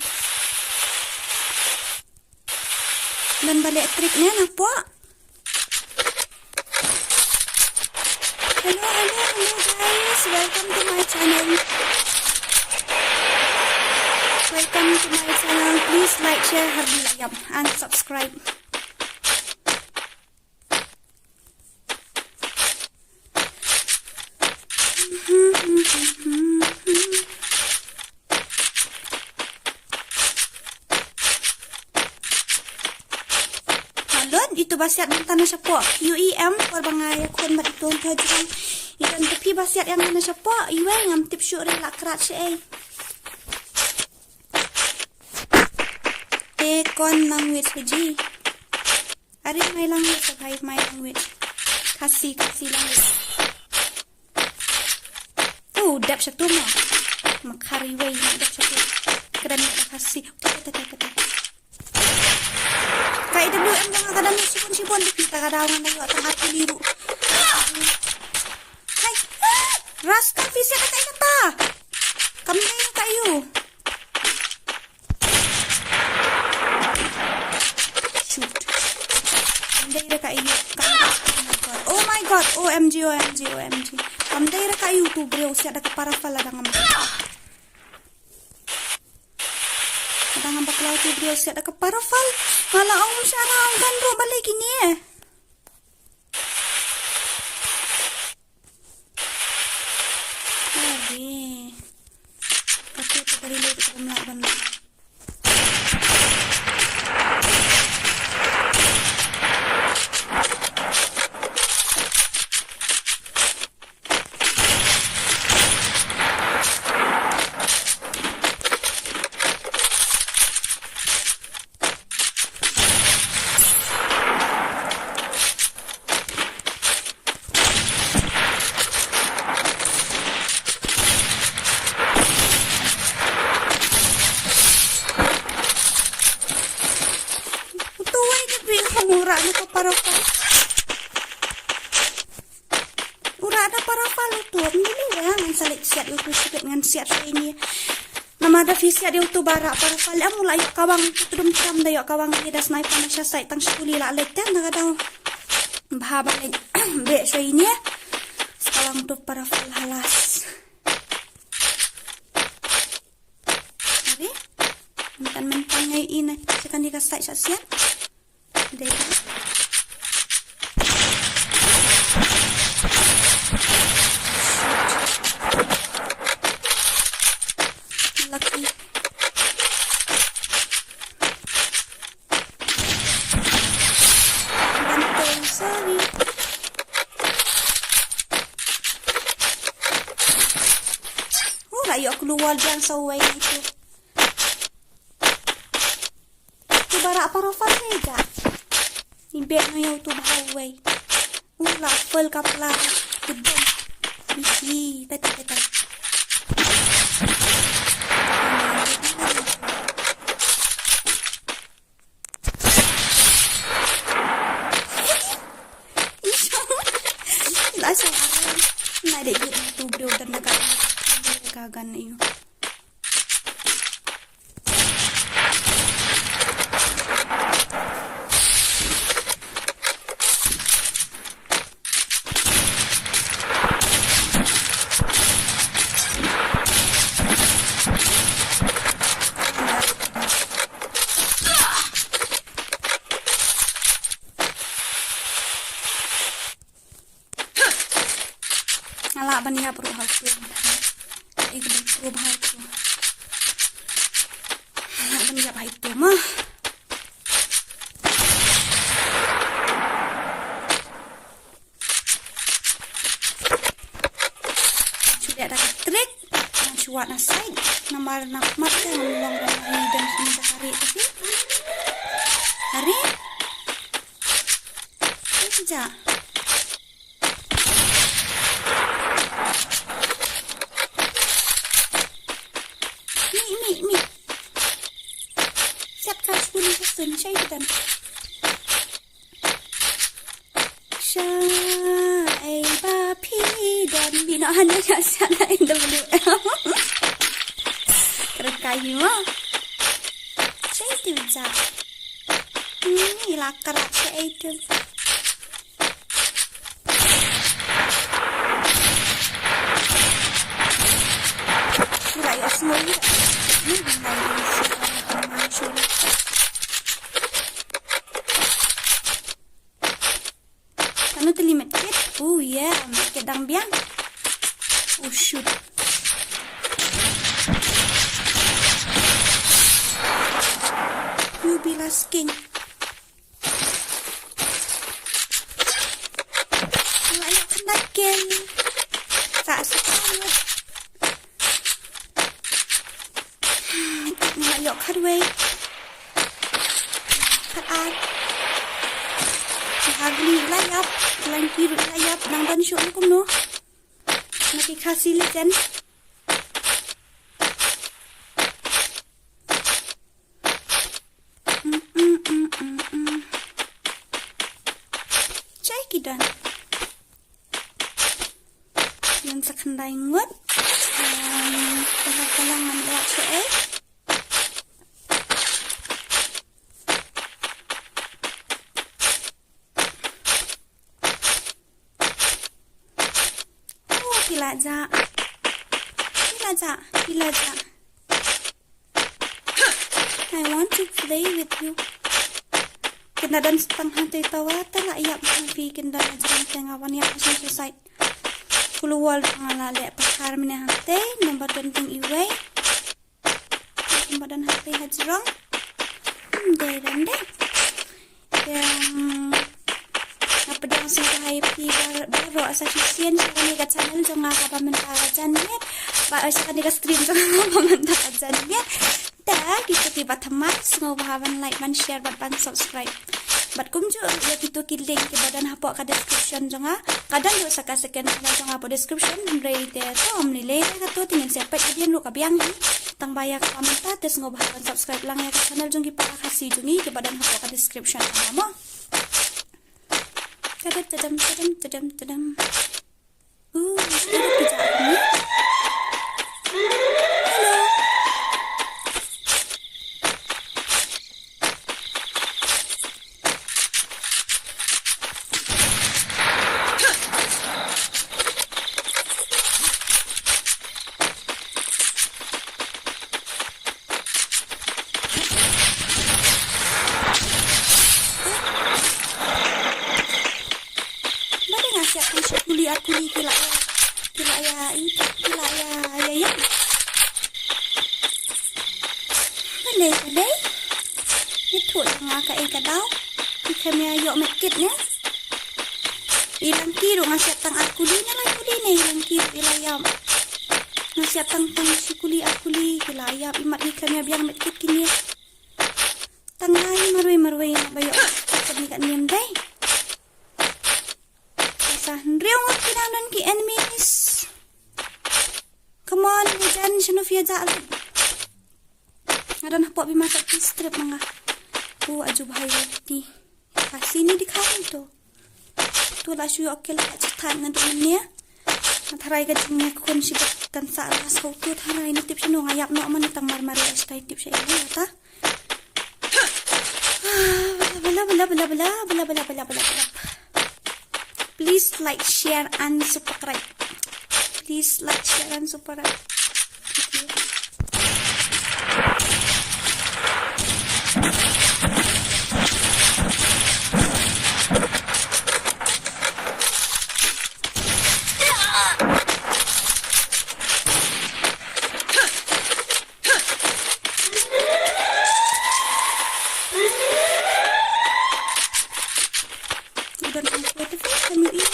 Don ba leh trick ne napoh. Hello, hello, hello guys. Welcome to my channel. Welcome to my channel. Please like, share, hadi la ïap, and subscribe. Halon, itu ba siat mynta na shapoh. Q E M, por ba nga ïakhun bad itu ha jrong. Itu ngan phi ba siat ïa nga na shapoh. Iwei ngam tip shuh re la krat shaei. Te kon language ka ji. Are my language, bhai, my language. Khasi, Khasi language. Oh, dep shato mo. Makhari wei, dep shato. Kren Khasi. Tete, tete, tete. Ka E W M dang ka dang shibun, shibun, kita ka dang ngan ïoh tang ati liru. Hai. Rascal, phi siat ka kata. Kam dei ka ïu. Shoot. Kam dei da ka ïu. Kam, oh my god. O M G, O M G, O M G. Kam dei da ka ïu tu briew siat da ka parafal la dang am. Dang am bakla tu briew siat da ka parafal. Nga la ong sha nga ong kan ruh balei kine. Are. Kata tu kali ni kita kena ban. Uto wei ka dei ka mura na ka parafal. Ura da parafal uto, mini ya ngan sa leit siat uto sipit ngan siat ini. Namar da phi siat ïa uto ba rah parafal, em u la ïoh kawang uto, tudum tam da ïoh kawang ïa da sniper na sha side tang sha kuli la leit ten da ka dang. Bha ba leit beh sha ini. Sa kawang uto parafal halas. Are? Mynta mynta ngai ina sha kane ka side sha siat. Dei. Lucky. Banteng, sorry. Oh, la ïoh klur wal jang sa uwei itu. Tu ba rah parafal ne ja. I beh no ïa uto ba uwei. U la full ka pla. Kudum. Isi, tai tai tai tai. Isi. La sa. Na de tu briew dan na ka. Ka gan ïa. Nga lah ban ïap ruh ha uto. Ai ka dei pro bha uto. Nga lah ban ïap ha ito ma. Shu leh da ka trick. Wat na side, namar na mat ka ngam long ram ai dan sini ka kari ka si. Hari. Ini sejak. Ni, ni, ni. Siap ka sepuluh persen, saya ikutan. Sha ei ba phi don bino hanya sha sha na N W M. Kerkai mo. Sha itu ja. Ni la kerak sha itu. Ila ya semua ni. Ni benda yang sih. Kano te limit kit. Oh yeah, medkit dang biang. Oh shoot. Ruby last king. Wala ïoh khyndai kill. Sa sa. Nga la ïoh khatwei. Khatar. Hagli la ïap. Langki ruh la ïap. Nang don shuh kumno. Na ki Khasi Legend. Mm, mm, mm, mm, mm. Chai ki don. Yan sa khyndai ngut. Em, tengah tengah ngan buat ke, eh. Oh, pila ja. Pila ja. Pila ja. I want to play with you. Kynda don stang hante tawa ta la ïap phi kynda jrong te nga wan ïap sha suicide. Full wall nga la le pa har mine hante number don ting iwei. Number don hante ha jrong. Hmm, dei don dei. Em, nga pdiang sngewbha ïa phi baroh sa shisien sha kane ka channel jong nga kaba mynta ka janmiet. Ba sha kane ka stream jong nga kaba mynta ka janmiet. Te kito kiba thymmai sngewbha ban like, ban share bad ban subscribe. Bad kumjuh ïa kito ki link kiba don hapoh ka description jong nga. Ka don ruh sa ka second channel jong nga hapoh description. Hynrei te to ym lei lei kato te ngin sa peit hadien ruh ka biang hi. Tang ba ïa kaba mynta te sngewbha ban subscribe lang ïa ka channel jong ki para Khasi jong ngi kiba don hapoh ka description mo. Tadam, tadam, tadam, tadam, tadam. Ooh, tadam, tadam. Hello. Ba dei nga siap tang shi kuli ar kuli ki la ïa, ki la ïa, ki la ïa, ïa, ïa. Ba dei, ba dei. Ïathuh ïa nga kaei ka daw. Ki khlem ïa ïoh medkit ne. I Langki ruh nga siap tang ar kuli ne lai kuli ne i Langki ruh i la ïap. Nga siap tang tang shi kuli ar kuli ki la ïap, i mat ki khlem ïa biang medkit kine. Tang lai marwei marwei ba ïoh kane ka niam dei. Sa hynriew ngut ki dang don ki enemies. Come on, Jan, shano phi ïa jah lut? Nga don hapoh bima sa ki strip ma nga. U aju bhai ti. Ka sini di khaw to. To la shu ïoh kill ka chithan nga duk mynne. Nga tharai ka jingïakhun shibit kan sa la saw to tharai na tip shano nga ïap noh man tang mar mar ïa stai tip sha ïa ta. Bala, bala, bala, bala. Please like, share and subscribe. Please like, share and subscribe. You don't want to play the fish, can you eat it?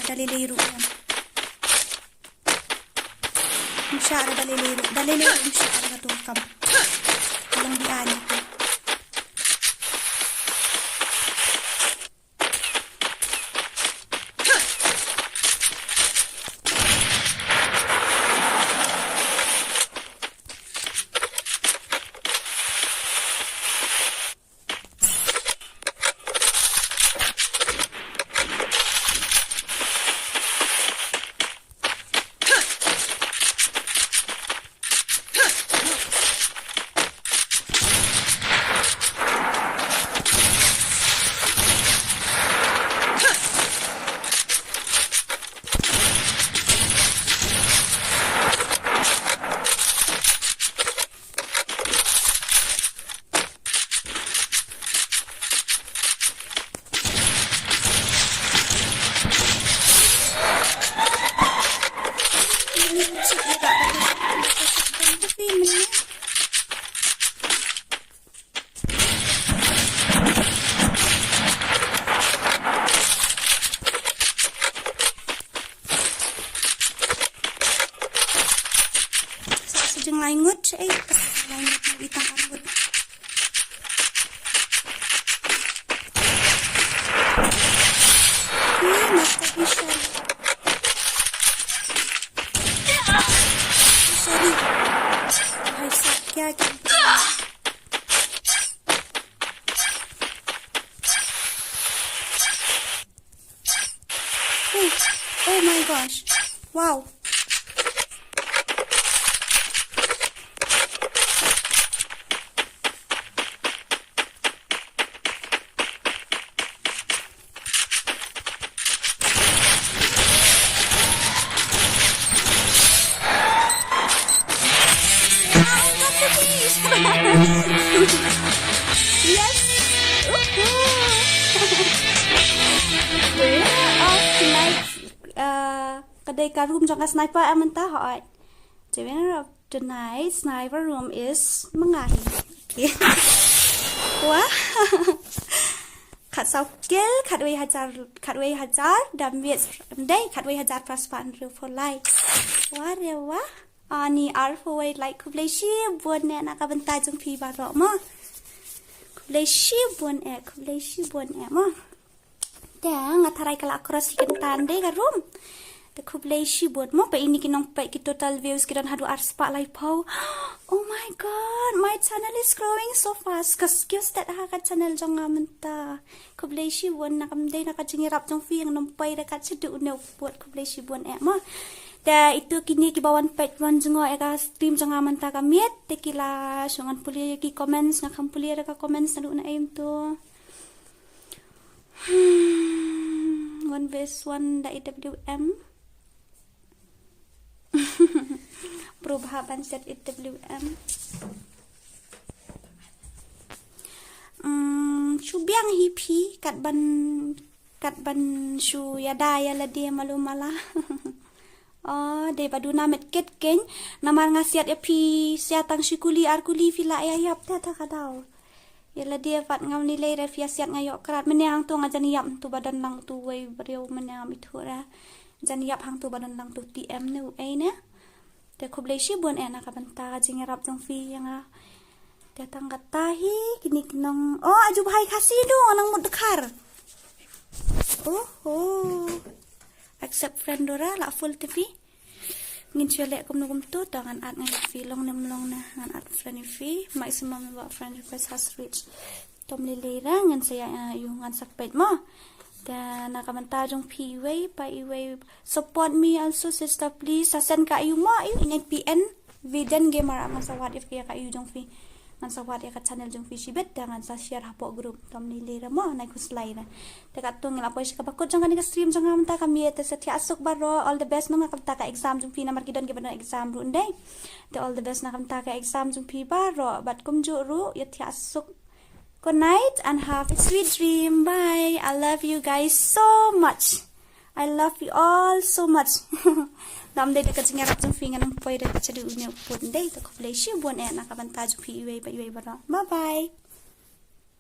Da lei lei ruh ïa. Ym shah re da lei lei ruh. Da lei lei ruh ym shah re ka tu kam. Ka long biang ïa tu. Sa, sa jinglai ngut, eh, sa jinglai ngut, ïa tang arngut. Ih, mata bisan. Sorry. Hai, sa, kya, kya. Oh, oh my gosh. Wow. Yes. Woohoo. Where of the night? Uh, ka dei ka room jong ka sniper, eh, mynta, hooid. The winner of the night sniper room is ma nga hi. Okay. Wah. Khatsaw kill, khatwei hajar, khatwei hajar damage, ym dei, khatwei hajar phra spah hynriew phew lai. Wah re wah. Ani arphew wei like, khublei shibun eh na ka bynta jong phi baroh mo. Khublei shibun eh, khublei shibun eh mo. Te nga tharai ka la cross hi kynta, ym dei ka room. Te khublei shibun mo, ba ini ki nongpeit ki total views ki don haduh ar spah laiphew. Oh my God, my channel is growing so fast. Ka skills tet ha ka channel jong nga mynta. Khublei shibun, na kam dei na ka jingïarap jong phi, nga nym poi da ka shaduh une u pud, khublei shibun eh mo. Te itu kine kiba wan peit wan jngoh ïa ka stream jong nga mynta ka miet, te ki la shong ngan pule ki comments, nga kham pule da ka comments naduh na em tu. Hmm, one vs one da E W M. Bro, bha ban set E W M. Hmm, shu biang hi phi, kat ban, kat ban shu ïada ïa lade malu mala. Oh, dei ba duna met ket keiñ, namar nga siat ïa phi, siat tang shi kuli ar kuli phi la ïa ïap te ta ka daw. Ïa lade pat ngam ni lei re phi ïa siat nga ïoh krat, mynne hangto nga jan ïap hangto ba don lang tu wei briew mynne ngam ithuh re. Jan ïap hangto ba don lang tu T M ne u ei ne. Te khublei shibun eh na ka bynta ka jingïarap jong phi ïa nga. Te tang kata hi kine ki nong, oh, aju bha ïa Khasi du, nga nang mut dkhar. Oh, oh. Accept friend Dora, la full te phi. Ngin shu leh kumno kumto, to ngan add ngan ïa phi long ne ym long ne, ngan add friend ïa phi. Maximum number of friend request has reached. Tom lei lei ra, ngan sa ïa, ïa, ïa, ngan sa peit mo. Te na ka bynta jong phi iwei pa iwei. Support me also sister please. Sa send ka ïa u mo, ïa u ine P N. Viden Gamer, ngan sa wad ïa ka ïa ka ïa jong phi. Ngan sa wad ïa ka channel jong phi shibit, te ngan sa share hapoh group. Tom lei lei ra mo, nai khuslai ra. Te katto ngi la poi sha kaba kut jong kane ka stream jong nga mynta ka miet, te sa thiah suk baroh, all the best mo na ka bynta ka exam jong phi namar ki don kiba don exam ruh ndei. Te all the best na ka bynta ka exam jong phi baroh, bad kumjuh ruh, ïa thiah suk. Good night and have a sweet dream. Bye. I love you guys so much. I love you all so much. Dam dei da ka jingïarap jong phi ngan ym poi da ka shaduh une u pud ndei, te khublei shibun eh na ka bynta jong phi iwei pa iwei baroh. Bye bye.